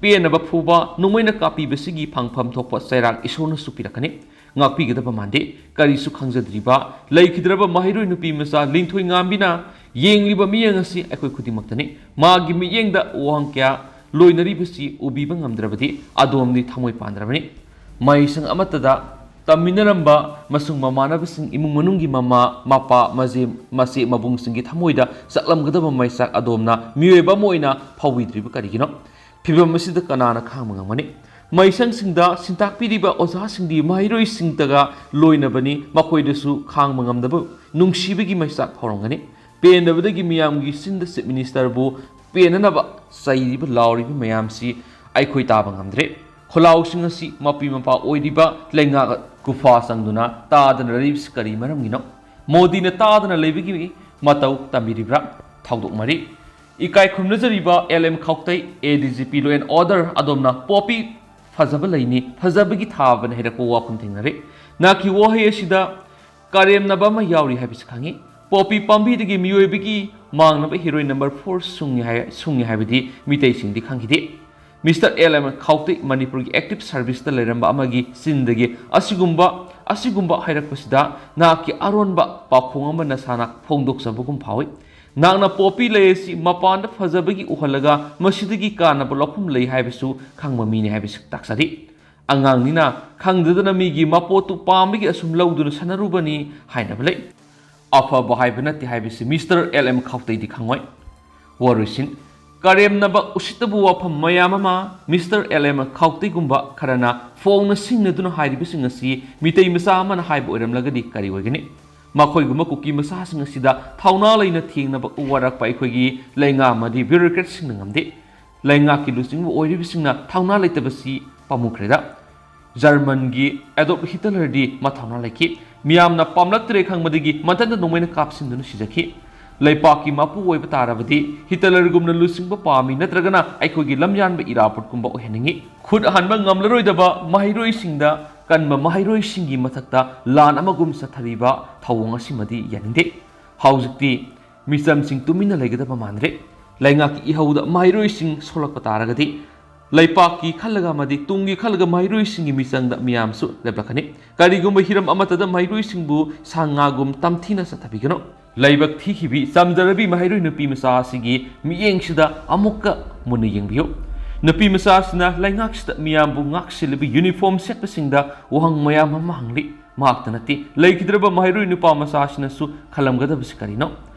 ꯄꯦꯟꯅꯕ ꯐꯨꯕ, ꯅꯣꯡꯃꯩꯅ ꯀꯥꯞꯄꯤꯕꯁꯤꯒꯤ ꯐꯪꯐꯝ ꯊꯣꯛꯄ ꯆꯩꯔꯥꯛ ꯏꯁꯣꯔꯅꯁꯨ ꯄꯤꯔꯛꯀꯅꯤ꯫ ꯉꯥꯛꯄꯤꯒꯗꯕ ꯃꯥꯟꯗꯦ꯫ ꯀꯔꯤꯁꯨ ꯈꯪꯖꯗ꯭ꯔꯤꯕ, ꯂꯩꯈꯤꯗ꯭ꯔꯕ ꯃꯍꯩꯔꯣꯏ ꯅꯨꯄꯤ ꯃꯆꯥ ꯂꯤꯟꯊꯣꯏ ꯉꯥꯝꯕꯤꯅ ꯌꯦꯡꯂꯤꯕ ꯃꯤꯠꯌꯦꯡ ꯑꯁꯤ ꯑꯩꯈꯣꯏ ꯈꯨꯗꯤꯡꯃꯛꯇꯅꯤ꯫ ꯃꯥꯒꯤ ꯃꯤꯠꯌꯦꯡꯗ ꯋꯥꯍꯪ ꯀꯌꯥ ꯂꯣꯏꯅꯔꯤꯕꯁꯤ ꯎꯕꯤꯕ ꯉꯝꯗ꯭ꯔꯕꯗꯤ ꯑꯗꯣꯝꯗꯤ ꯊꯃꯣꯏ ꯄꯥꯟꯗ꯭ꯔꯕꯅꯤ꯫ ꯃꯍꯩꯁꯪ ꯑꯃꯠꯇꯗ ꯇꯝꯃꯤꯟꯅꯔꯝꯕ ꯑꯃꯁꯨꯡ ꯃꯃꯥꯟꯅꯕꯁꯤꯡ, ꯏꯃꯨꯡ ꯃꯅꯨꯡꯒꯤ ꯃꯃꯥ, ꯃꯄꯥ, ꯃꯆꯦ, ꯃꯆꯦ ꯃꯕꯨꯡꯁꯤꯡꯒꯤ ꯊꯃꯣꯏꯗ ꯆꯥꯛꯂꯝꯒꯗꯕ ꯃꯩꯆꯥꯛ ꯑꯗꯣꯝꯅ ꯃꯤꯑꯣꯏꯕ ꯑꯃ ꯑꯣꯏꯅ ꯐꯥꯎꯕꯤꯗ꯭ꯔꯤꯕ ꯀꯔꯤꯒꯤꯅꯣ? ꯐꯤꯚꯝ ꯑꯁꯤꯗ ꯀꯅꯥꯅ ꯈꯥꯡꯕ ꯉꯝꯒꯅꯤ? ꯃꯩꯁꯪꯁꯤꯡꯗ ꯁꯤꯟꯇꯥꯛꯄꯤꯔꯤꯕ ꯑꯣꯖꯥꯁꯤꯡꯗꯤ ꯃꯍꯩꯔꯣꯏꯁꯤꯡꯇꯒ ꯂꯣꯏꯅꯕꯅꯤ, ꯃꯈꯣꯏꯗꯁꯨ ꯈꯥꯡꯕ ꯉꯝꯗꯕ ꯅꯨꯡꯁꯤꯕꯒꯤ ꯃꯩꯆꯥꯛ ꯐꯥꯎꯔꯝꯒꯅꯤ꯫ ꯄꯦꯟꯗꯕꯗꯒꯤ ꯃꯤꯌꯥꯝꯒꯤ ꯆꯤꯟꯗ Chief Minister ꯕꯨ ꯄꯦꯟꯅꯅꯕ ꯆꯩꯔꯤꯕ ꯂꯥꯎꯔꯤꯕ ꯃꯌꯥꯝꯁꯤ ꯑꯩꯈꯣꯏ ꯇꯥꯕ ꯉꯝꯗ꯭ꯔꯦ꯫ ꯈꯣꯜꯂꯥꯎꯁꯤꯡ ꯑꯁꯤ ꯃꯄꯤ ꯃꯄꯥ ꯑꯣꯏꯔꯤꯕ ꯂꯩꯉꯥꯛ ꯒꯨꯐꯥ ꯆꯪꯗꯨꯅ ꯇꯥꯗꯅ ꯂꯩꯔꯤꯕꯁꯤ ꯀꯔꯤ ꯃꯔꯝꯒꯤꯅꯣ? ꯃꯣꯗꯤꯅ ꯇꯥꯗꯅ ꯂꯩꯕꯒꯤ ꯃꯇꯧ ꯇꯝꯕꯤꯔꯤꯕ꯭ꯔꯥ? ꯊꯧꯗꯣꯛ ꯃꯔꯤ꯫ ꯏꯀꯥꯏ ꯈꯨꯝꯅꯖꯔꯤꯕ L M Khaute, A D G P Law and Order, ꯑꯗꯣꯝꯅ ꯄꯣꯄꯤ ꯐꯖꯕ ꯂꯩꯅꯤ, ꯐꯖꯕꯒꯤ ꯊꯥꯕꯅꯤ ꯍꯥꯏꯔꯛꯄ ꯋꯥꯐꯝ ꯊꯦꯡꯅꯔꯦ꯫ ꯅꯍꯥꯛꯀꯤ ꯋꯥꯍꯩ ꯑꯁꯤꯗ ꯀꯔꯦꯝꯅꯕ ꯑꯃ ꯌꯥꯎꯔꯤ ꯍꯥꯏꯕꯁꯤ ꯈꯪꯉꯤ꯫ ꯄꯣꯄꯤ ꯄꯥꯝꯕꯤꯗꯒꯤ ꯃꯤꯑꯣꯏꯕꯒꯤ ꯃꯥꯡꯅꯕ ꯍꯤꯔꯣꯏ number four ꯁꯨꯡꯉꯤ ꯍꯥꯏ-, ꯁꯨꯡꯉꯤ ꯍꯥꯏꯕꯗꯤ ꯃꯤꯇꯩꯁꯤꯡꯗꯤ ꯈꯪꯈꯤꯗꯦ꯫ Mister ꯑꯦꯜ ꯑꯦꯝ ꯈꯥꯎꯇꯩ ꯃꯅꯤꯄꯨꯔꯒꯤ active service ꯇ ꯂꯩꯔꯝꯕ ꯑꯃꯒꯤ ꯆꯤꯟꯗꯒꯤ ꯑꯁꯤꯒꯨꯝꯕ, ꯑꯁꯤꯒꯨꯝꯕ ꯍꯥꯏꯔꯛꯄꯁꯤꯗ ꯅꯍꯥꯛꯀꯤ ꯑꯔꯣꯟꯕ ꯄꯥꯎꯈꯣꯡ ꯑꯃ ꯅꯁꯥꯅ ꯐꯣꯡꯗꯣꯛꯆꯕꯒꯨꯝ ꯐꯥꯎꯏ꯫ ꯅꯍꯥꯛꯅ ꯄꯣꯄꯤ ꯂꯩ ꯑꯁꯤ ꯃꯄꯥꯟꯗ ꯐꯖꯕꯒꯤ ꯎꯍꯜꯂꯒ ꯃꯁꯤꯗꯒꯤ ꯀꯥꯟꯅꯕ ꯂꯧꯐꯝ ꯂꯩ ꯍꯥꯏꯕꯁꯨ ꯈꯪꯕ ꯃꯤꯅꯤ ꯍꯥꯏꯕꯁꯤ ꯇꯥꯛꯆꯔꯤ꯫ ꯑꯉꯥꯡꯅꯤꯅ ꯈꯪꯗꯗꯅ ꯃꯤꯒꯤ ꯃꯄꯣꯠꯇꯨ ꯄꯥꯝꯕꯒꯤ ꯑꯁꯨꯝ ꯂꯧꯗꯨꯅ ꯁꯥꯟꯅꯔꯨꯕꯅꯤ ꯍꯥꯏꯅꯕ ꯂꯩ꯫ ꯑꯐꯕ ꯍꯥꯏꯕ ꯅꯠꯇꯦ ꯍꯥꯏꯕꯁꯤ Mister ꯑꯦꯜ ꯑꯦꯝ ꯈꯥꯎꯇꯩꯗꯤ ꯈꯪꯉꯣꯏ꯫ ꯋꯥꯔꯣꯏꯁꯤꯟ, ꯀꯔꯦꯝꯅꯕ ꯎꯁꯤꯠꯇꯕ ꯋꯥꯐꯝ ꯃꯌꯥꯝ ꯑꯃ Mister ꯑꯦꯜ ꯑꯦꯝ ꯈꯥꯎꯇꯩꯒꯨꯝꯕ ꯈꯔꯅ ꯐꯣꯡꯅ ꯁꯤꯡꯅꯗꯨꯅ ꯍꯥꯏꯔꯤꯕꯁꯤꯡ ꯑꯁꯤ ꯃꯤꯇꯩ ꯃꯆꯥ ꯑꯃꯅ ꯍꯥꯏꯕ ꯑꯣꯏꯔꯝꯂꯒꯗꯤ ꯀꯔꯤ ꯑꯣꯏꯒꯅꯤ? ꯃꯈꯣꯏꯒꯨꯝꯕ ꯀꯨꯀꯤ ꯃꯆꯥꯁꯤꯡ ꯑꯁꯤꯗ ꯊꯧꯅꯥ ꯂꯩꯅ ꯊꯦꯡꯅꯕ ꯋꯥꯔꯛꯄ ꯑꯩꯈꯣꯏꯒꯤ ꯂꯩꯉꯥꯛ ꯑꯃꯗꯤ bureaucrat ꯁꯤꯡꯅ ꯉꯝꯗꯦ꯫ ꯂꯩꯉꯥꯛꯀꯤ ꯂꯨꯆꯤꯡꯕ ꯑꯣꯏꯔꯤꯕꯁꯤꯡꯅ ꯊꯧꯅꯥ ꯂꯩꯇꯕꯁꯤ ꯄꯥꯝꯃꯨꯈ꯭ꯔꯦꯗ꯫ ꯖꯔꯃꯟꯒꯤ ꯑꯦꯗꯣꯜꯐ ꯍꯤꯇꯂꯔꯗꯤ ꯃꯊꯧꯅꯥ ꯂꯩꯈꯤ꯫ ꯃꯤꯌꯥꯝꯅ ꯄꯥꯝꯂꯛꯇ꯭ꯔꯦ ꯈꯪꯕꯗꯒꯤ ꯃꯊꯟꯇ ꯅꯣꯡꯃꯩꯅ ꯀꯥꯞꯁꯤꯟꯗꯨꯅ ꯁꯤꯖꯈꯤ꯫ ꯂꯩꯄꯥꯛꯀꯤ ꯃꯄꯨ ꯑꯣꯏꯕ ꯇꯥꯔꯕꯗꯤ ꯍꯤꯇꯂꯔꯒꯨꯝꯅ ꯂꯨꯆꯤꯡꯕ ꯄꯥꯝꯃꯤ, ꯅꯠꯇ꯭ꯔꯒꯅ ꯑꯩꯈꯣꯏꯒꯤ ꯂꯝꯌꯥꯟꯕ ꯏꯔꯥꯕꯣꯠꯀꯨꯝꯕ ꯑꯣꯏꯍꯟꯅꯤꯡꯉꯤ꯫ ꯈꯨꯠ ꯍꯟꯕ ꯉꯝꯂꯔꯣꯏꯗꯕ ꯃꯍꯩꯔꯣꯏꯁꯤꯡꯗ ꯀꯟꯕ ꯃꯍꯩꯔꯣꯏꯁꯤꯡꯒꯤ ꯃꯊꯛꯇ ꯂꯥꯟ ꯑꯃꯒꯨꯝ ꯆꯠꯊꯔꯤꯕ ꯊꯧꯑꯣꯡ ꯑꯁꯤꯃꯗꯤ ꯌꯥꯅꯤꯡꯗꯦ꯫ ꯍꯧꯖꯤꯛꯇꯤ ꯃꯤꯆꯝꯁꯤꯡ ꯇꯨꯃꯤꯟꯅ ꯂꯩꯒꯗꯕ ꯃꯥꯟꯗ꯭ꯔꯦ꯫ ꯂꯩꯉꯥꯛꯀꯤ ꯏꯍꯧꯗ ꯃꯍꯩꯔꯣꯏꯁꯤꯡ ꯁꯣꯛꯂꯛꯄ ꯇꯥꯔꯒꯗꯤ ꯂꯩꯄꯥꯛꯀꯤ ꯈꯜꯂꯒ ꯑꯃꯗꯤ ꯇꯨꯡꯒꯤ ꯈꯜꯂꯒ ꯃꯍꯩꯔꯣꯏꯁꯤꯡꯒꯤ ꯃꯤꯆꯪꯗ ꯃꯤꯌꯥꯝꯁꯨ ꯂꯦꯞꯂꯛꯀꯅꯤ꯫ ꯀꯔꯤꯒꯨꯝꯕ ꯍꯤꯔꯝ ꯑꯃꯠꯇꯗ ꯃꯍꯩꯔꯣꯏꯁꯤꯡꯕꯨ ꯁꯥ ꯉꯥꯒꯨꯝ ꯇꯝꯊꯤꯅ ꯆꯠꯊꯕꯤꯒꯅꯨ꯫ ꯂꯥꯏꯕꯛ ꯊꯤꯈꯤꯕꯤ ꯆꯝꯖꯔꯕꯤ ꯃꯍꯩꯔꯣꯏ ꯅꯨꯄꯤ ꯃꯆꯥ ꯑꯁꯤꯒꯤ ꯃꯤꯠꯌꯦꯡꯁꯤꯗ ꯑꯃꯨꯛꯀ ꯃꯨꯟꯅ ꯌꯦꯡꯕꯤꯌꯨ꯫ ꯅꯨꯄꯤ ꯃꯆꯥ ꯑꯁꯤꯅ ꯂꯩꯉꯥꯛꯁꯤꯗ ꯃꯤꯌꯥꯝꯕꯨ ꯉꯥꯛꯁꯤꯜꯂꯤꯕ uniform ꯁꯦꯠꯄꯁꯤꯡꯗ ꯋꯥꯍꯪ ꯃꯌꯥꯝ ꯑꯃ ꯍꯪꯂꯤ꯫ ꯃꯍꯥꯛꯇ ꯅꯠꯇꯦ, ꯂꯩꯈꯤꯗ꯭ꯔꯕ ꯃꯍꯩꯔꯣꯏ ꯅꯨꯄꯥ ꯃꯆꯥ ꯑꯁꯤꯅꯁꯨ ꯈꯜꯂꯝꯒꯗꯕꯁꯤ ꯀꯔꯤꯅꯣ?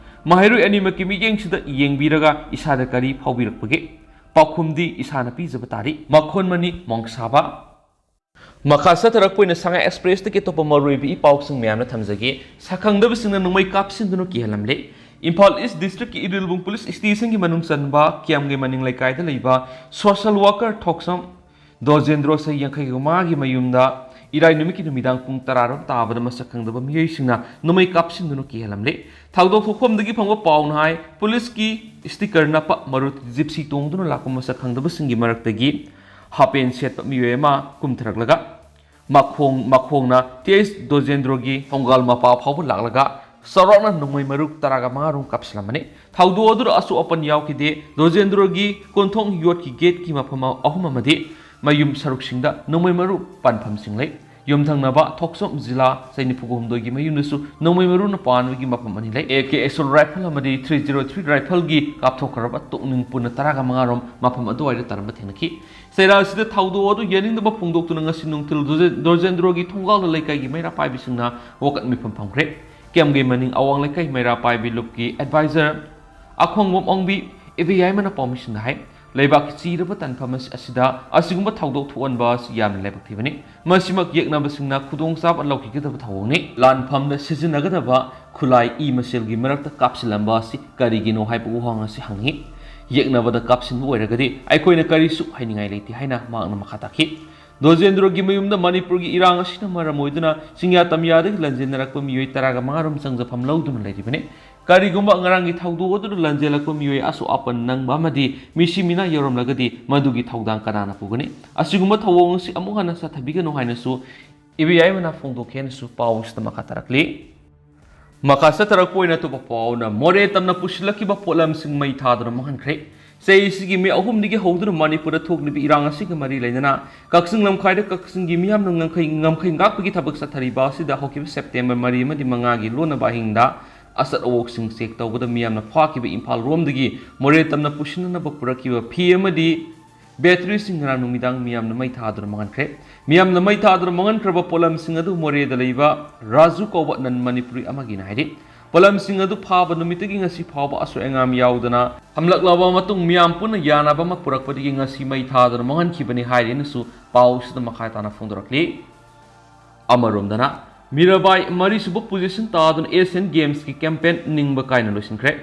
ꯃꯍꯩꯔꯣꯏ ꯑꯅꯤꯃꯛꯀꯤ ꯃꯤꯠꯌꯦꯡꯁꯤꯗ ꯌꯦꯡꯕꯤꯔꯒ ꯏꯁꯥꯗ ꯀꯔꯤ ꯐꯥꯎꯕꯤꯔꯛꯄꯒꯦ? ꯄꯥꯎꯈꯨꯝꯗꯤ ꯏꯁꯥꯅ ꯄꯤꯖꯕ ꯇꯥꯔꯤ꯫ ꯃꯈꯣꯟ ꯃꯅꯤ ꯃꯣꯡꯁꯥꯕ꯫ ꯃꯈꯥ ꯆꯠꯊꯔꯛꯄ ꯑꯣꯏꯅ ꯁꯉꯥꯏ ꯑꯦꯛꯁꯄ꯭ꯔꯦꯁꯇꯒꯤ ꯑꯇꯣꯞꯄ ꯃꯔꯨꯑꯣꯏꯕ ꯏ ꯄꯥꯎꯁꯤꯡ ꯃꯌꯥꯝꯅ ꯊꯝꯖꯒꯦ꯫ ꯁꯛꯈꯪꯗꯕꯁꯤꯡꯅ ꯅꯣꯡꯃꯩ ꯀꯥꯞꯁꯤꯟꯗꯨꯅ ꯀꯤꯍꯜꯂꯝꯂꯦ꯫ ꯏꯝꯐꯥꯜ ꯏꯁ ꯗꯤꯁꯇ꯭ꯔꯤꯛꯀꯤ ꯏꯔꯤꯜꯕꯨꯡ ꯄꯨꯂꯤꯁ ꯁ꯭ꯇꯦꯁꯟꯒꯤ ꯃꯅꯨꯡ ꯆꯟꯕ ꯀꯦꯝꯒꯤ ꯃꯅꯤꯡ ꯂꯩꯀꯥꯏꯗ ꯂꯩꯕ ꯁꯣꯁꯦꯜ ꯋꯥꯔꯀꯔ ꯊꯣꯛꯁꯝ ꯗꯣꯖꯦꯟꯗ꯭ꯔꯣ ꯆꯍꯤ ꯌꯥꯡꯈꯩꯒ ꯃꯉꯥꯒꯤ ꯃꯌꯨꯝꯗ ꯏꯔꯥꯏ ꯅꯨꯃꯤꯠꯀꯤ ꯅꯨꯃꯤꯗꯥꯡ ꯄꯨꯡ ꯇꯔꯥꯔꯣꯝ ꯇꯥꯕꯗ ꯃꯁꯛ ꯈꯪꯗꯕ ꯃꯤꯑꯣꯏꯁꯤꯡꯅ ꯅꯣꯡꯃꯩ ꯀꯥꯞꯁꯤꯟꯗꯨꯅ ꯀꯤꯍꯜꯂꯝꯂꯦ꯫ ꯊꯧꯗꯣꯛ ꯊꯣꯛꯐꯝꯗꯒꯤ ꯐꯪꯕ ꯄꯥꯎꯅ ꯍꯥꯏ, ꯄꯨꯂꯤꯁꯀꯤ ꯁ꯭ꯇꯤꯀꯔ ꯅꯞꯄ ꯃꯔꯨꯠ ꯖꯤꯞꯁꯤ ꯇꯣꯡꯗꯨꯅ ꯂꯥꯛꯄ ꯃꯁꯛ ꯈꯪꯗꯕꯁꯤꯡꯒꯤ ꯃꯔꯛꯇꯒꯤ ꯍꯥꯄꯦꯟ ꯁꯦꯠꯄ ꯃꯤꯑꯣꯏ ꯑꯃ ꯀꯨꯝꯊꯔꯛꯂꯒ ꯃꯈꯣꯡ, ꯃꯈꯣꯡꯅ ꯇꯦꯖ ꯗꯣꯖꯦꯟꯗ꯭ꯔꯣꯒꯤ ꯊꯣꯡꯒꯥꯜ ꯃꯄꯥ ꯐꯥꯎꯕ ꯂꯥꯛꯂꯒ ꯆꯥꯎꯔꯥꯛꯅ ꯅꯣꯡꯃꯩ ꯃꯔꯨ ꯇꯔꯥꯒ ꯃꯉꯥ ꯔꯣꯝ ꯀꯥꯞꯁꯤꯜꯂꯝꯕꯅꯤ꯫ ꯊꯧꯗꯣꯛ ꯑꯗꯨꯗ ꯑꯁꯣꯛ ꯑꯄꯟ ꯌꯥꯎꯈꯤꯗꯦ꯫ ꯗꯣꯖꯦꯟꯗ꯭ꯔꯣꯒꯤ ꯀꯣꯟꯊꯣꯡ ꯌꯣꯠꯀꯤ ꯒꯦꯠꯀꯤ ꯃꯐꯝ ꯑꯍꯨꯝ ꯑꯃꯗꯤ ꯃꯌꯨꯝ ꯁꯔꯨꯛꯁꯤꯡꯗ ꯅꯣꯡꯃꯩ ꯃꯔꯨ ꯄꯥꯟꯐꯝꯁꯤꯡ ꯂꯩ꯫ ꯌꯨꯝꯊꯪꯅꯕ ꯊꯣꯛꯆꯣꯝ ꯖꯤꯂꯥ ꯆꯍꯤ ꯅꯤꯐꯨ ꯍꯨꯝꯗꯣꯏꯒꯤ ꯃꯌꯨꯝꯗꯁꯨ ꯅꯣꯡꯃꯩ ꯃꯔꯨꯅ ꯄꯥꯟꯕꯒꯤ ꯃꯐꯝ ꯑꯅꯤ ꯂꯩ꯫ ꯑꯦ ꯀꯦ ꯑꯦꯁꯣꯜ ꯔꯥꯏꯐꯜ ꯑꯃꯗꯤ ꯊ꯭ꯔꯤ ꯖꯤꯔꯣ ꯊ꯭ꯔꯤ ꯔꯥꯏꯐꯜꯒꯤ ꯀꯥꯞꯊꯣꯛꯈ꯭ꯔꯕ ꯇꯣꯛꯅꯤꯡ ꯄꯨꯟꯅ ꯇꯔꯥꯒ ꯃꯉꯥ ꯔꯣꯝ ꯃꯐꯝ ꯑꯗꯨꯋꯥꯏꯗ ꯇꯥꯔꯝꯕ ꯊꯦꯡꯅꯈꯤ꯫ ꯆꯩꯔꯥ ꯑꯁꯤꯗ ꯊꯧꯗꯣꯛ ꯑꯗꯨ ꯌꯥꯅꯤꯡꯗꯕ ꯐꯣꯡꯗꯣꯛꯇꯨꯅ ꯉꯁꯤ ꯅꯨꯡꯊꯤꯜ ꯗꯣꯖꯦ-, ꯗꯣꯖꯦꯟꯗ꯭ꯔꯣꯒꯤ ꯊꯣꯡꯒꯥꯜꯗ ꯂꯩꯀꯥꯏꯒꯤ ꯃꯩꯔꯥ ꯄꯥꯏꯕꯤꯁꯤꯡꯅ ꯋꯥꯀꯠ ꯃꯤꯐꯝ ꯐꯝꯈ꯭ꯔꯦ꯫ ꯀꯦꯝꯒꯤ ꯃꯅꯤꯡ ꯑꯋꯥꯡ ꯂꯩꯀꯥꯏ ꯃꯩꯔꯥ ꯄꯥꯏꯕꯤ ꯂꯨꯞꯀꯤ ꯑꯦꯗꯚꯥꯏꯖꯔ ꯑꯈꯣꯡꯕꯝ ꯑꯣꯡꯕꯤ ꯏꯕꯦꯌꯥꯏꯃꯅ ꯄꯥꯎꯃꯤꯁꯤꯡꯗ ꯍꯥꯏ, ꯂꯩꯕꯥꯛꯀꯤ ꯆꯤꯔꯕ ꯇꯥꯟꯐꯝ ꯑꯁꯤ, ꯑꯁꯤꯗ ꯑꯁꯤꯒꯨꯝꯕ ꯊꯧꯗꯣꯛ ꯊꯣꯛꯍꯟꯕ ꯑꯁꯤ ꯌꯥꯝꯅ ꯂꯥꯏꯕꯛ ꯊꯤꯕꯅꯤ꯫ ꯃꯁꯤꯃꯛ ꯌꯦꯛꯅꯕꯁꯤꯡꯅ ꯈꯨꯗꯣꯡꯆꯥꯕ ꯂꯧꯈꯤꯒꯗꯕ ꯊꯧꯑꯣꯡꯅꯤ꯫ ꯂꯥꯟꯐꯝꯗ ꯁꯤꯖꯤꯟꯅꯒꯗꯕ ꯈꯨꯠꯂꯥꯏ ꯏ ꯃꯁꯦꯜꯒꯤ ꯃꯔꯛꯇ ꯀꯥꯞꯁꯤꯜꯂꯝꯕ ꯑꯁꯤ ꯀꯔꯤꯒꯤꯅꯣ ꯍꯥꯏꯕ ꯋꯥꯍꯪ ꯑꯁꯤ ꯍꯪꯉꯤ꯫ ꯌꯦꯛꯅꯕꯗ ꯀꯥꯞꯁꯤꯟꯕ ꯑꯣꯏꯔꯒꯗꯤ ꯑꯩꯈꯣꯏꯅ ꯀꯔꯤꯁꯨ ꯍꯥꯏꯅꯤꯡꯉꯥꯏ ꯂꯩꯇꯦ ꯍꯥꯏꯅ ꯃꯍꯥꯛꯅ ꯃꯈꯥ ꯇꯥꯈꯤ꯫ ꯗꯣꯖꯦꯟꯗ꯭ꯔꯣꯒꯤ ꯃꯌꯨꯝꯗ ꯃꯅꯤꯄꯨꯔꯒꯤ ꯏꯔꯥꯡ ꯑꯁꯤꯅ ꯃꯔꯝ ꯑꯣꯏꯗꯨꯅ ꯆꯤꯡꯌꯥ ꯇꯝꯌꯥꯗꯒꯤ ꯂꯥꯟꯖꯦꯟꯅꯔꯛꯄ ꯃꯤꯑꯣꯏ ꯇꯔꯥꯒ ꯃꯉꯥ ꯔꯣꯝ ꯆꯪꯖꯐꯝ ꯂꯧꯗꯨꯅ ꯂꯩꯔꯤꯕꯅꯤ꯫ ꯀꯔꯤꯒꯨꯝꯕ ꯉꯔꯥꯡꯒꯤ ꯊꯧꯗꯣꯛ ꯑꯗꯨꯗ ꯂꯥꯟꯖꯦꯜꯂꯛꯄ ꯃꯤꯑꯣꯏ ꯑꯁꯣꯛ ꯑꯄꯟ ꯅꯪꯕ ꯑꯃꯗꯤ ꯃꯤꯁꯤ ꯃꯤꯅꯥ ꯌꯥꯎꯔꯝꯂꯒꯗꯤ ꯃꯗꯨꯒꯤ ꯊꯧꯗꯥꯡ ꯀꯅꯥꯅ ꯄꯨꯒꯅꯤ? ꯑꯁꯤꯒꯨꯝꯕ ꯊꯧꯑꯣꯡ ꯑꯁꯤ ꯑꯃꯨꯛ ꯍꯟꯅ ꯆꯠꯊꯕꯤꯒꯅꯨ ꯍꯥꯏꯅꯁꯨ ꯏꯕꯦꯌꯥꯏꯃꯅ ꯐꯣꯡꯗꯣꯛꯈꯤ ꯍꯥꯏꯅꯁꯨ ꯄꯥꯎ ꯑꯁꯤꯗ ꯃꯈꯥ ꯇꯥꯔꯛꯂꯤ꯫ ꯃꯈꯥ ꯆꯠꯊꯔꯛꯄ ꯑꯣꯏꯅ ꯑꯇꯣꯞꯄ ꯄꯥꯎꯅ ꯃꯣꯔꯦ ꯇꯝꯅ ꯄꯨꯁꯤꯜꯂꯛꯈꯤꯕ ꯄꯣꯠꯂꯝꯁꯤꯡ ꯃꯩ ꯊꯥꯗꯨꯅ ꯃꯥꯡꯍꯟꯈ꯭ꯔꯦ꯫ ꯆꯍꯤ ꯑꯁꯤꯒꯤ ꯃꯦ ꯑꯍꯨꯝꯗꯒꯤ ꯍꯧꯗꯨꯅ ꯃꯅꯤꯄꯨꯔꯗ ꯊꯣꯛꯂꯤꯕ ꯏꯔꯥꯡ ꯑꯁꯤꯒ ꯃꯔꯤ ꯂꯩꯅꯅ ꯀꯛꯆꯤꯡ ꯂꯝꯈꯥꯏꯗ ꯀꯛꯆꯤꯡꯒꯤ ꯃꯤꯌꯥꯝꯅ ꯉꯝꯈꯩ, ꯉꯝꯈꯩ ꯉꯥꯛꯄꯒꯤ ꯊꯕꯛ ꯆꯠꯊꯔꯤꯕ ꯑꯁꯤꯗ ꯍꯧꯈꯤꯕ ꯁꯦꯞꯇꯦꯝꯕꯔ ꯃꯔꯤ ꯑꯃꯗꯤ ꯃꯉꯥꯒꯤ ꯂꯣꯟꯅꯕ ꯑꯍꯤꯡꯗ ꯑꯆꯠ ꯑꯋꯣꯛꯁꯤꯡ ꯆꯦꯛ ꯇꯧꯕꯗ ꯃꯤꯌꯥꯝꯅ ꯐꯥꯈꯤꯕ ꯏꯝꯐꯥꯜ ꯔꯣꯝꯗꯒꯤ ꯃꯣꯔꯦ ꯇꯝꯅ ꯄꯨꯁꯤꯟꯅꯅꯕ ꯄꯨꯔꯛꯈꯤꯕ ꯐꯤ ꯑꯃꯗꯤ ꯕꯦꯇ꯭ꯔꯤꯁꯤꯡ ꯉꯔꯥꯡ ꯅꯨꯃꯤꯗꯥꯡ ꯃꯤꯌꯥꯝꯅ ꯃꯩ ꯊꯥꯗꯨꯅ ꯃꯥꯡꯍꯟꯈ꯭ꯔꯦ꯫ ꯃꯤꯌꯥꯝꯅ ꯃꯩ ꯊꯥꯗꯨꯅ ꯃꯥꯡꯍꯟꯈ꯭ꯔꯕ ꯄꯣꯠꯂꯝꯁꯤꯡ ꯑꯗꯨ ꯃꯣꯔꯦꯗ ꯂꯩꯕ ꯔꯥꯖꯨ ꯀꯧꯕ ꯅꯟ ꯃꯅꯤꯄꯨꯔꯤ ꯑꯃꯒꯤꯅ ꯍꯥꯏꯔꯤ꯫ ꯄꯣꯠꯂꯝꯁꯤꯡ ꯑꯗꯨ ꯐꯥꯕ ꯅꯨꯃꯤꯠꯇꯒꯤ ꯉꯁꯤ ꯐꯥꯎꯕ ꯑꯁꯣꯏ ꯑꯉꯥꯝ ꯌꯥꯎꯗꯅ ꯊꯝꯂꯛꯂꯕ ꯃꯇꯨꯡ, ꯃꯤꯌꯥꯝ ꯄꯨꯟꯅ ꯌꯥꯅꯕ ꯑꯃ ꯄꯨꯔꯛꯄꯗꯒꯤ ꯉꯁꯤ ꯃꯩ ꯊꯥꯗꯨꯅ ꯃꯥꯡꯍꯟꯈꯤꯕꯅꯤ ꯍꯥꯏꯔꯤ ꯍꯥꯏꯅꯁꯨ ꯄꯥꯎꯁꯤꯗ ꯃꯈꯥ ꯇꯥꯅ ꯐꯣꯡꯗꯣꯔꯛꯂꯤ꯫ ꯑꯃꯔꯣꯝꯗꯅ, ꯃꯤꯔꯥꯕꯥꯏ ꯃꯔꯤꯁꯨꯕ position ꯇꯥꯗꯨꯅ Asian Gamesꯀꯤ campaign ꯅꯤꯡꯕ ꯀꯥꯏꯅ ꯂꯣꯏꯁꯤꯟꯈ꯭ꯔꯦ꯫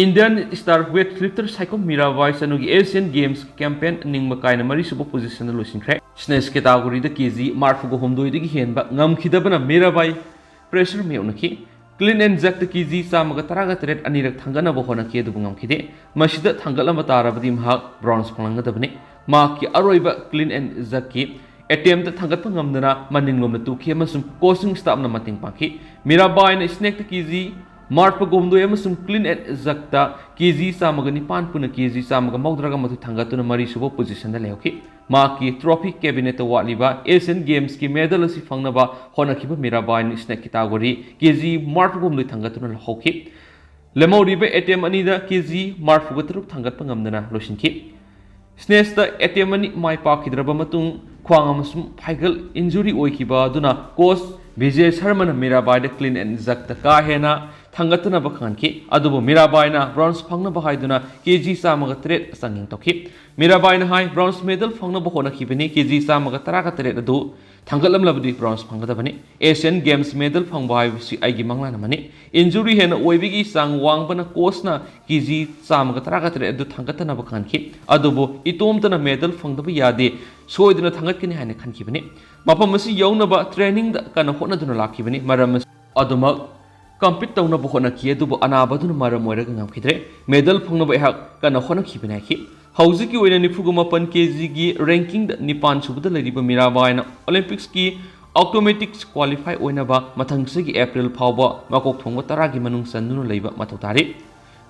Indian star weightlifter Saikhom Mirabai ꯆꯅꯨꯒꯤ Asian Gamesꯀꯤ campaign ꯅꯤꯡꯕ ꯀꯥꯏꯅ ꯃꯔꯤꯁꯨꯕ positionꯗ ꯂꯣꯏꯁꯤꯟꯈ꯭ꯔꯦ꯫ Snatch categoryꯗ KG ꯃꯔꯐꯨꯒ ꯍꯨꯝꯗꯣꯏꯗꯒꯤ ꯍꯦꯟꯕ ꯉꯝꯈꯤꯗꯕꯅ Mirabai pressure ꯃꯥꯌꯣꯛꯅꯈꯤ꯫ Clean and jerkꯇ KG ꯆꯥꯝꯃꯒ ꯇꯔꯥꯒ ꯇꯔꯦꯠ ꯑꯅꯤꯔꯛ ꯊꯥꯡꯒꯠꯅꯕ ꯍꯣꯠꯅꯈꯤ, ꯑꯗꯨꯕꯨ ꯉꯝꯈꯤꯗꯦ꯫ ꯃꯁꯤꯗ ꯊꯥꯡꯒꯠꯂꯝꯕ ꯇꯥꯔꯕꯗꯤ ꯃꯍꯥꯛ bronze ꯐꯪꯂꯝꯒꯗꯕꯅꯤ꯫ ꯃꯍꯥꯛꯀꯤ ꯑꯔꯣꯏꯕ clean and jerkꯀꯤ attemptꯇ ꯊꯥꯡꯒꯠꯄ ꯉꯝꯗꯅ ꯃꯅꯤꯡꯂꯣꯝꯗ ꯇꯨꯈꯤ ꯑꯃꯁꯨꯡ coaching staffꯅ ꯃꯇꯦꯡ ꯄꯥꯡꯈꯤ꯫ ꯃꯤꯔꯥꯕꯥꯏꯅ snatchꯇ KG ꯃꯔꯐꯨꯒ ꯍꯨꯝꯗꯣꯏ ꯑꯃꯁꯨꯡ clean and jerkꯇ KG ꯆꯥꯝꯃꯒ ꯅꯤꯄꯥꯟ ꯄꯨꯟꯅ KG ꯆꯥꯝꯃꯒ ꯃꯧꯗ꯭ꯔꯥꯒ ꯃꯥꯊꯣꯏ ꯊꯥꯡꯒꯠꯇꯨꯅ ꯃꯔꯤꯁꯨꯕ positionꯗ ꯂꯩꯍꯧꯈꯤ꯫ ꯃꯍꯥꯛꯀꯤ trophy cabinetꯇ ꯋꯥꯠꯂꯤꯕ Asian Gamesꯀꯤ medal ꯑꯁꯤ ꯐꯪꯅꯕ ꯍꯣꯠꯅꯈꯤꯕ ꯃꯤꯔꯥꯕꯥꯏꯅ snatch category KG ꯃꯔꯐꯨꯒ ꯍꯨꯝꯗꯣꯏ ꯊꯥꯡꯒꯠꯇꯨꯅ ꯂꯧꯍꯧꯈꯤ꯫ ꯂꯦꯝꯍꯧꯔꯤꯕ attempt ꯑꯅꯤꯗ KG ꯃꯔꯐꯨꯒ ꯇꯔꯨꯛ ꯊꯥꯡꯒꯠꯄ ꯉꯝꯗꯅ ꯂꯣꯏꯁꯤꯟꯈꯤ꯫ Snatchꯇ attempt ꯑꯅꯤ ꯃꯥꯏ ꯄꯥꯛꯈꯤꯗ꯭ꯔꯕ ꯃꯇꯨꯡ, ꯈ꯭ꯋꯥꯡ ꯑꯃꯁꯨꯡ ꯐꯥꯏꯒꯜ injury ꯑꯣꯏꯈꯤꯕ ꯑꯗꯨꯅ coach ꯕꯤꯖꯦ ꯁꯔꯃꯅ ꯃꯤꯔꯥꯕꯥꯏꯗ clean and jerkꯇ ꯀꯥ ꯍꯦꯟꯅ ꯊꯥꯡꯒꯠꯇꯅꯕ ꯈꯪꯍꯟꯈꯤ꯫ ꯑꯗꯨꯕꯨ ꯃꯤꯔꯥꯕꯥꯏꯅ bronze ꯐꯪꯅꯕ ꯍꯥꯏꯗꯨꯅ KG ꯆꯥꯝꯃꯒ ꯇꯔꯦꯠ ꯆꯥꯡꯌꯦꯡ ꯇꯧꯈꯤ꯫ ꯃꯤꯔꯥꯕꯥꯏꯅ ꯍꯥꯏ, bronze medal ꯐꯪꯅꯕ ꯍꯣꯠꯅꯈꯤꯕꯅꯤ, KG ꯆꯥꯝꯃꯒ ꯇꯔꯥꯒ ꯇꯔꯦꯠ ꯑꯗꯨ ꯊꯥꯡꯒꯠꯂꯝꯂꯕꯗꯤ bronze ꯐꯪꯒꯗꯕꯅꯤ꯫ Asian Games medal ꯐꯪꯕ ꯍꯥꯏꯕꯁꯤ ꯑꯩꯒꯤ ꯃꯪꯂꯥꯟ ꯑꯃꯅꯤ꯫ Injury ꯍꯦꯟꯅ ꯑꯣꯏꯕꯒꯤ ꯆꯥꯡ ꯋꯥꯡꯕꯅ coachꯅ KG ꯆꯥꯝꯃꯒ ꯇꯔꯥꯒ ꯇꯔꯦꯠ ꯑꯗꯨ ꯊꯥꯡꯒꯠꯇꯅꯕ ꯈꯪꯍꯟꯈꯤ꯫ ꯑꯗꯨꯕꯨ ꯏꯇꯣꯝꯇꯅ medal ꯐꯪꯗꯕ ꯌꯥꯗꯦ, ꯁꯣꯏꯗꯅ ꯊꯥꯡꯒꯠꯀꯅꯤ ꯍꯥꯏꯅ ꯈꯟꯈꯤꯕꯅꯤ꯫ ꯃꯐꯝ ꯑꯁꯤ ꯌꯧꯅꯕ trainingꯗ ꯀꯟꯅ ꯍꯣꯠꯅꯗꯨꯅ ꯂꯥꯛꯈꯤꯕꯅꯤ꯫ ꯃꯔꯝ ꯑꯗꯨꯃꯛ compete ꯇꯧꯅꯕ ꯍꯣꯠꯅꯈꯤ, ꯑꯗꯨꯕꯨ ꯑꯅꯥꯕ ꯑꯗꯨꯅ ꯃꯔꯝ ꯑꯣꯏꯔꯒ ꯉꯝꯈꯤꯗ꯭ꯔꯦ꯫ Medal ꯐꯪꯅꯕ ꯑꯩꯍꯥꯛ ꯀꯟꯅ ꯍꯣꯠꯅꯈꯤꯕꯅꯤ ꯍꯥꯏꯈꯤ꯫ ꯍꯧꯖꯤꯛꯀꯤ ꯑꯣꯏꯅ ꯅꯤꯐꯨꯒ ꯃꯥꯄꯟ KGꯒꯤ rankingꯗ ꯅꯤꯄꯥꯟ ꯁꯨꯕꯗ ꯂꯩꯔꯤꯕ ꯃꯤꯔꯥꯕꯥꯏꯅ Olympicsꯀꯤ automatic qualify ꯑꯣꯏꯅꯕ ꯃꯊꯪ ꯆꯍꯤꯒꯤ April ꯐꯥꯎꯕ ꯃꯀꯣꯛ ꯊꯣꯡꯕ ꯇꯔꯥꯒꯤ ꯃꯅꯨꯡ ꯆꯟꯗꯨꯅ ꯂꯩꯕ ꯃꯊꯧ ꯇꯥꯔꯤ꯫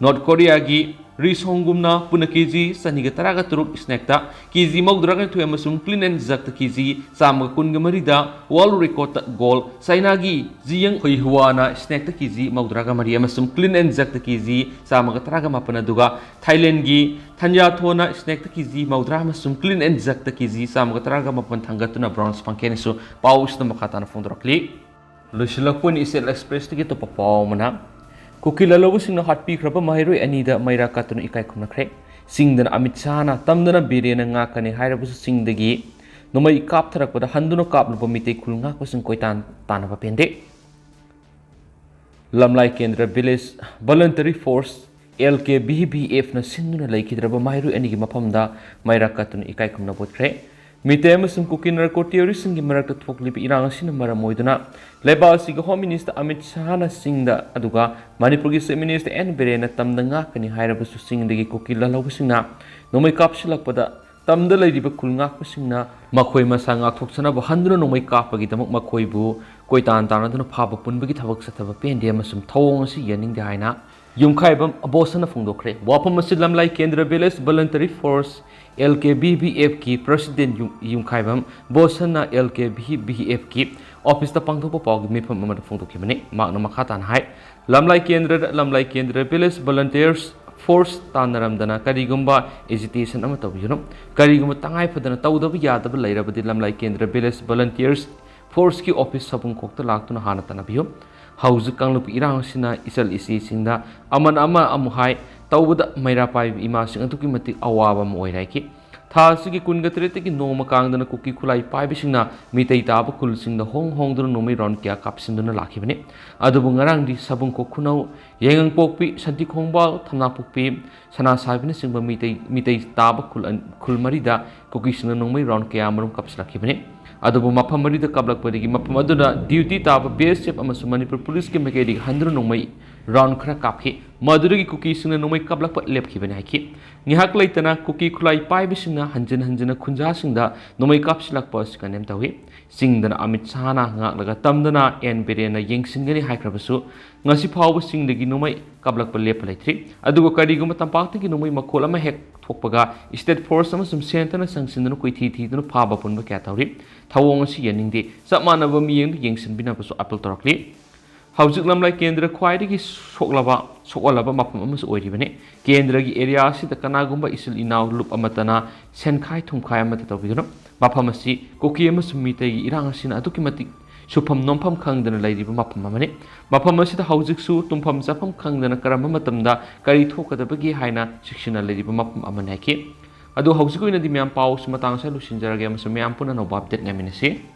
North Koreaꯒꯤ ꯔꯤ ꯁꯣꯡꯒꯨꯝꯅ ꯄꯨꯟꯅ KG ꯆꯅꯤꯒ ꯇꯔꯥꯒ ꯇꯔꯨꯛ snatchꯇ, KG ꯃꯧꯗ꯭ꯔꯥꯒ ꯅꯤꯊꯣꯏ ꯑꯃꯁꯨꯡ clean and jerkꯇ KG ꯆꯥꯝꯃꯒ ꯀꯨꯟꯒ ꯃꯔꯤꯗ world recordꯇ gold, Chinaꯒꯤ ꯖꯤꯌꯪ ꯍꯨꯏꯍꯨꯋꯥꯅ snatchꯇ KG ꯃꯧꯗ꯭ꯔꯥꯒ ꯃꯔꯤ ꯑꯃꯁꯨꯡ clean and jerkꯇ KG ꯆꯥꯝꯃꯒ ꯇꯔꯥꯒ ꯃꯥꯄꯟ, ꯑꯗꯨꯒ Thailandꯒꯤ ꯊꯟꯌꯥꯊꯣꯅ snatchꯇ KG ꯃꯧꯗ꯭ꯔꯥ ꯑꯃꯁꯨꯡ clean and jerkꯇ KG ꯆꯥꯝꯃꯒ ꯇꯔꯥꯒ ꯃꯥꯄꯟ ꯊꯥꯡꯒꯠꯇꯨꯅ bronze ꯐꯪꯈꯤ ꯍꯥꯏꯅꯁꯨ ꯄꯥꯎ ꯑꯁꯤꯗ ꯃꯈꯥ ꯇꯥꯅ ꯐꯣꯡꯗꯣꯔꯛꯂꯤ꯫ ꯂꯣꯏꯁꯤꯜꯂꯛꯄ ꯑꯣꯏꯅ Asian Expressꯇꯒꯤ ꯑꯇꯣꯞꯄ ꯄꯥꯎ ꯑꯃꯅ, ꯀꯨꯀꯤ ꯂꯥꯜꯍꯧꯕꯁꯤꯡꯅ ꯍꯥꯠꯄꯤꯈ꯭ꯔꯕ ꯃꯍꯩꯔꯣꯏ ꯑꯅꯤꯗ ꯃꯩꯔꯥ ꯀꯠꯇꯨꯅ ꯏꯀꯥꯏ ꯈꯨꯝꯅꯈ꯭ꯔꯦ꯫ ꯆꯤꯡꯗꯅ ꯑꯃꯤꯠ ꯁꯥꯍꯅ, ꯇꯝꯗꯅ ꯕꯤꯔꯦꯟꯅ ꯉꯥꯛꯀꯅꯤ ꯍꯥꯏꯔꯕꯁꯨ ꯆꯤꯡꯗꯒꯤ ꯅꯣꯡꯃꯩ ꯀꯥꯞꯊꯔꯛꯄꯗ ꯍꯟꯗꯨꯅ ꯀꯥꯞꯂꯨꯕ ꯃꯤꯇꯩ ꯈꯨꯜ ꯉꯥꯛꯄꯁꯤꯡ ꯀꯣꯏꯇꯥꯟ ꯇꯥꯟꯅꯕ ꯄꯦꯟꯗꯦ꯫ ꯂꯝꯂꯥꯏ ꯀꯦꯟꯗ꯭ꯔ ꯚꯤꯂꯦꯖ ꯚꯣꯂꯨꯟꯇꯔꯤ ꯐꯣꯔꯁ, ꯑꯦꯜ ꯀꯦ ꯚꯤ ꯚꯤ ꯑꯦꯐꯅ ꯁꯤꯟꯗꯨꯅ ꯂꯩꯈꯤꯗ꯭ꯔꯕ ꯃꯍꯩꯔꯣꯏ ꯑꯅꯤꯒꯤ ꯃꯐꯝꯗ ꯃꯩꯔꯥ ꯀꯠꯇꯨꯅ ꯏꯀꯥꯏ ꯈꯨꯝꯅꯕ ꯎꯠꯈ꯭ꯔꯦ꯫ ꯃꯤꯇꯩ ꯑꯃꯁꯨꯡ ꯀꯨꯀꯤ ꯅꯥꯔꯀꯣ ꯇꯦꯔꯣꯔꯤꯁ꯭ꯠꯁꯤꯡꯒꯤ ꯃꯔꯛꯇ ꯊꯣꯛꯂꯤꯕ ꯏꯔꯥꯡ ꯑꯁꯤꯅ ꯃꯔꯝ ꯑꯣꯏꯗꯨꯅ ꯂꯩꯕꯥꯛ ꯑꯁꯤꯒꯤ ꯍꯣꯝ ꯃꯤꯅꯤꯁꯇꯔ ꯑꯃꯤꯠ ꯁꯥꯍꯅ ꯆꯤꯡꯗ, ꯑꯗꯨꯒ ꯃꯅꯤꯄꯨꯔꯒꯤ ꯆꯤꯐ ꯃꯤꯅꯤꯁꯇꯔ ꯑꯦꯟ ꯕꯤꯔꯦꯟꯅ ꯇꯝꯗ ꯉꯥꯛꯀꯅꯤ ꯍꯥꯏꯔꯕꯁꯨ ꯆꯤꯡꯗꯒꯤ ꯀꯨꯀꯤ ꯂꯥꯜꯍꯧꯕꯁꯤꯡꯅ ꯅꯣꯡꯃꯩ ꯀꯥꯞꯁꯤꯜꯂꯛꯄꯗ ꯇꯝꯗ ꯂꯩꯔꯤꯕ ꯈꯨꯜ ꯉꯥꯛꯄꯁꯤꯡꯅ ꯃꯈꯣꯏ ꯃꯁꯥ ꯉꯥꯛꯊꯣꯛꯆꯅꯕ ꯍꯟꯗꯨꯅ ꯅꯣꯡꯃꯩ ꯀꯥꯞꯄꯒꯤꯗꯃꯛ ꯃꯈꯣꯏꯕꯨ ꯀꯣꯏꯇꯥꯟ ꯇꯥꯟꯅꯗꯨꯅ ꯐꯥꯕ ꯄꯨꯟꯕꯒꯤ ꯊꯕꯛ ꯆꯠꯊꯕ ꯄꯦꯟꯗꯦ ꯑꯃꯁꯨꯡ ꯊꯧꯑꯣꯡ ꯑꯁꯤ ꯌꯥꯅꯤꯡꯗꯦ ꯍꯥꯏꯅ ꯌꯨꯝꯈꯥꯏꯕꯝ ꯕꯣꯁꯟꯅ ꯐꯣꯡꯗꯣꯛꯈ꯭ꯔꯦ꯫ ꯋꯥꯐꯝ ꯑꯁꯤ ꯂꯝꯂꯥꯏ ꯀꯦꯟꯗ꯭ꯔ ꯚꯤꯂꯦꯖ ꯚꯣꯂꯨꯟꯇꯔꯤ ꯐꯣꯔꯁ, ꯑꯦꯜ ꯀꯦ ꯚꯤ ꯚꯤ ꯑꯦꯐꯀꯤ ꯄ꯭ꯔꯁꯤꯗꯦꯟ ꯌꯨꯝ-, ꯌꯨꯝꯈꯥꯏꯕꯝ ꯕꯣꯁꯟꯅ ꯑꯦꯜ ꯀꯦ ꯚꯤ ꯚꯤ ꯑꯦꯐꯀꯤ ꯑꯣꯐꯤꯁꯇ ꯄꯥꯡꯊꯣꯛꯄ ꯄꯥꯎꯒꯤ ꯃꯤꯐꯝ ꯑꯃꯗ ꯐꯣꯡꯗꯣꯛꯈꯤꯕꯅꯤ꯫ ꯃꯍꯥꯛꯅ ꯃꯈꯥ ꯇꯥꯅ ꯍꯥꯏ, ꯂꯝꯂꯥꯏ ꯀꯦꯟꯗ꯭ꯔꯗ ꯂꯝꯂꯥꯏ ꯀꯦꯟꯗ꯭ꯔ ꯚꯤꯂꯦꯖ ꯚꯣꯂꯨꯟꯇꯤꯌꯔꯁ ꯐꯣꯔꯁ ꯇꯥꯟꯅꯔꯝꯗꯅ ꯀꯔꯤꯒꯨꯝꯕ ꯑꯦꯖꯤꯇꯦꯁꯟ ꯑꯃ ꯇꯧꯕꯤꯒꯅꯨ꯫ ꯀꯔꯤꯒꯨꯝꯕ ꯇꯉꯥꯏ ꯐꯗꯅ ꯇꯧꯗꯕ ꯌꯥꯗꯕ ꯂꯩꯔꯕꯗꯤ ꯂꯝꯂꯥꯏ ꯀꯦꯟꯗ꯭ꯔ ꯚꯤꯂꯦꯖ ꯚꯣꯂꯨꯟꯇꯤꯌꯔꯁ ꯐꯣꯔꯁꯀꯤ ꯑꯣꯐꯤꯁ ꯁꯕꯨꯡꯈꯣꯛꯇ ꯂꯥꯛꯇꯨꯅ ꯍꯥꯟꯅ ꯇꯥꯟꯅꯕꯤꯌꯨ꯫ ꯍꯧꯖꯤꯛ ꯀꯥꯡꯂꯨꯞꯀꯤ ꯏꯔꯥꯡ ꯑꯁꯤꯅ ꯏꯆꯜ ꯏꯆꯦꯁꯤꯡꯗ ꯑꯃꯅ ꯑꯃ ꯑꯃꯨꯛ ꯍꯥꯏ ꯇꯧꯕꯗ ꯃꯩꯔꯥ ꯄꯥꯏꯕ ꯏꯃꯥꯁꯤꯡ ꯑꯗꯨꯛꯀꯤ ꯃꯇꯤꯛ ꯑꯋꯥꯕ ꯑꯃ ꯑꯣꯏꯔꯦ ꯍꯥꯏꯈꯤ꯫ ꯊꯥ ꯑꯁꯤꯒꯤ ꯀꯨꯟꯒ ꯇꯔꯦꯠꯇꯒꯤ ꯅꯣꯡꯃ ꯀꯥꯡꯗꯅ ꯀꯨꯀꯤ ꯈꯨꯠꯂꯥꯏ ꯄꯥꯏꯕꯁꯤꯡꯅ ꯃꯤꯇꯩ ꯇꯥꯕ ꯈꯨꯜꯁꯤꯡꯗ ꯍꯣꯡ ꯍꯣꯡꯗꯨꯅ ꯅꯣꯡꯃꯩ ꯔꯥꯎꯟ ꯀꯌꯥ ꯀꯥꯞꯁꯤꯟꯗꯨꯅ ꯂꯥꯛꯈꯤꯕꯅꯤ꯫ ꯑꯗꯨꯕꯨ ꯉꯔꯥꯡꯗꯤ ꯁꯕꯨꯡꯈꯣꯛ ꯈꯨꯅꯧ, ꯌꯥꯏꯉꯪꯄꯣꯛꯄꯤ, ꯁꯟꯇꯤ ꯈꯣꯡꯕꯥꯜ, ꯊꯝꯅꯥꯄꯣꯛꯄꯤ, ꯁꯅꯥꯁꯥꯕꯤꯅꯆꯤꯡꯕ ꯃꯤꯇꯩ, ꯃꯤꯇꯩ ꯇꯥꯕ ꯈꯨꯜ ꯑꯟ-, ꯈꯨꯜ ꯃꯔꯤꯗ ꯀꯨꯀꯤꯁꯤꯡꯅ ꯅꯣꯡꯃꯩ ꯔꯥꯎꯟ ꯀꯌꯥ ꯃꯔꯨꯝ ꯀꯥꯞꯁꯤꯜꯂꯛꯈꯤꯕꯅꯤ꯫ ꯑꯗꯨꯕꯨ ꯃꯐꯝ ꯃꯔꯤꯗ ꯀꯥꯞꯂꯛꯄꯗꯒꯤ ꯃꯐꯝ ꯑꯗꯨꯗ ꯗ꯭ꯌꯨꯇꯤ ꯇꯥꯕ ꯕꯤ ꯑꯦꯁ ꯑꯦꯐ ꯑꯃꯁꯨꯡ ꯃꯅꯤꯄꯨꯔ ꯄꯨꯂꯤꯁꯀꯤ ꯃꯥꯏꯀꯩꯗꯒꯤ ꯍꯟꯗꯨꯅ ꯅꯣꯡꯃꯩ ꯔꯥꯎꯟ ꯈꯔ ꯀꯥꯞꯈꯤ꯫ ꯃꯗꯨꯗꯒꯤ ꯀꯨꯀꯤꯁꯤꯡꯅ ꯅꯣꯡꯃꯩ ꯀꯥꯞꯂꯛꯄ ꯂꯦꯞꯈꯤꯕꯅꯤ ꯍꯥꯏꯈꯤ꯫ ꯉꯥꯏꯍꯥꯛ ꯂꯩꯇꯅ ꯀꯨꯀꯤ ꯈꯨꯠꯂꯥꯏ ꯄꯥꯏꯕꯁꯤꯡꯅ ꯍꯟꯖꯤꯟ ꯍꯟꯖꯤꯟꯅ ꯈꯨꯟꯖꯥꯁꯤꯡꯗ ꯅꯣꯡꯃꯩ ꯀꯥꯞꯁꯤꯜꯂꯛꯄ ꯑꯁꯤ ꯀꯟꯗꯦꯝ ꯇꯧꯏ꯫ ꯆꯤꯡꯗꯅ ꯑꯃꯤꯠ ꯁꯥꯍꯅ ꯉꯥꯛꯂꯒ ꯇꯝꯗꯅ ꯑꯦꯟ ꯕꯤꯔꯦꯟꯅ ꯌꯦꯡꯁꯤꯟꯒꯅꯤ ꯍꯥꯏꯈ꯭ꯔꯕꯁꯨ ꯉꯁꯤ ꯐꯥꯎꯕ ꯆꯤꯡꯗꯒꯤ ꯅꯣꯡꯃꯩ ꯀꯥꯞꯂꯛꯄ ꯂꯦꯞꯄ ꯂꯩꯇ꯭ꯔꯤ꯫ ꯑꯗꯨꯒ ꯀꯔꯤꯒꯨꯝꯕ ꯇꯝꯄꯥꯛꯇꯒꯤ ꯅꯣꯡꯃꯩ ꯃꯈꯣꯜ ꯑꯃ ꯍꯦꯛ ꯊꯣꯛꯄꯒ ꯁ꯭ꯇꯦꯠ ꯐꯣꯔꯁ ꯑꯃꯁꯨꯡ ꯁꯦꯟꯇꯔꯅ ꯆꯪꯁꯤꯟꯗꯨꯅ ꯀꯣꯏꯊꯤ ꯊꯤꯗꯨꯅ ꯐꯥꯕ ꯄꯨꯟꯕ ꯀꯌꯥ ꯇꯧꯔꯤ꯫ ꯊꯧꯑꯣꯡ ꯑꯁꯤ ꯌꯥꯅꯤꯡꯗꯦ꯫ ꯆꯞ ꯃꯥꯟꯅꯕ ꯃꯤꯠꯌꯦꯡꯗ ꯌꯦꯡꯁꯤꯟꯕꯤꯅꯕꯁꯨ ꯑꯥꯄꯤꯜ ꯇꯧꯔꯛꯂꯤ꯫ ꯍꯧꯖꯤꯛ ꯂꯝꯂꯥꯏ ꯀꯦꯟꯗ꯭ꯔ ꯈ꯭ꯋꯥꯏꯗꯒꯤ ꯁꯣꯛꯂꯕ, ꯁꯣꯛꯍꯜꯂꯕ ꯃꯐꯝ ꯑꯃꯁꯨ ꯑꯣꯏꯔꯤꯕꯅꯤ꯫ ꯀꯦꯟꯗ꯭ꯔꯒꯤ ꯑꯦꯔꯤꯌꯥ ꯑꯁꯤꯗ ꯀꯅꯥꯒꯨꯝꯕ ꯏꯆꯤꯜ ꯏꯅꯥꯎ ꯂꯨꯞ ꯑꯃꯠꯇꯅ ꯁꯦꯟꯈꯥꯏ ꯊꯨꯝꯈꯥꯏ ꯑꯃꯠꯇ ꯇꯧꯕꯤꯒꯅꯨ꯫ ꯃꯐꯝ ꯑꯁꯤ ꯀꯨꯀꯤ ꯑꯃꯁꯨꯡ ꯃꯤꯇꯩꯒꯤ ꯏꯔꯥꯡ ꯑꯁꯤꯅ ꯑꯗꯨꯛꯀꯤ ꯃꯇꯤꯛ ꯁꯨꯐꯝ ꯅꯣꯝꯐꯝ ꯈꯪꯗꯅ ꯂꯩꯔꯤꯕ ꯃꯐꯝ ꯑꯃꯅꯤ꯫ ꯃꯐꯝ ꯑꯁꯤꯗ ꯍꯧꯖꯤꯛꯁꯨ ꯇꯨꯝꯐꯝ ꯆꯥꯐꯝ ꯈꯪꯗꯅ ꯀꯔꯝꯕ ꯃꯇꯝꯗ ꯀꯔꯤ ꯊꯣꯛꯀꯗꯕꯒꯦ ꯍꯥꯏꯅ ꯆꯦꯛꯁꯤꯟꯅ ꯂꯩꯔꯤꯕ ꯃꯐꯝ ꯑꯃꯅꯤ ꯍꯥꯏꯈꯤ꯫ ꯑꯗꯣ ꯍꯧꯖꯤꯛꯀꯤ ꯑꯣꯏꯅꯗꯤ ꯃꯌꯥꯝ ꯄꯥꯎꯁꯤ ꯃꯇꯥꯡ ꯑꯁꯤꯗ ꯂꯣꯏꯁꯤꯟꯖꯔꯒꯦ ꯑꯃꯁꯨꯡ ꯃꯌꯥꯝ ꯄꯨꯟꯅ ꯑꯅꯧꯕ update ꯉꯥꯏꯃꯤꯟꯅꯁꯤ꯫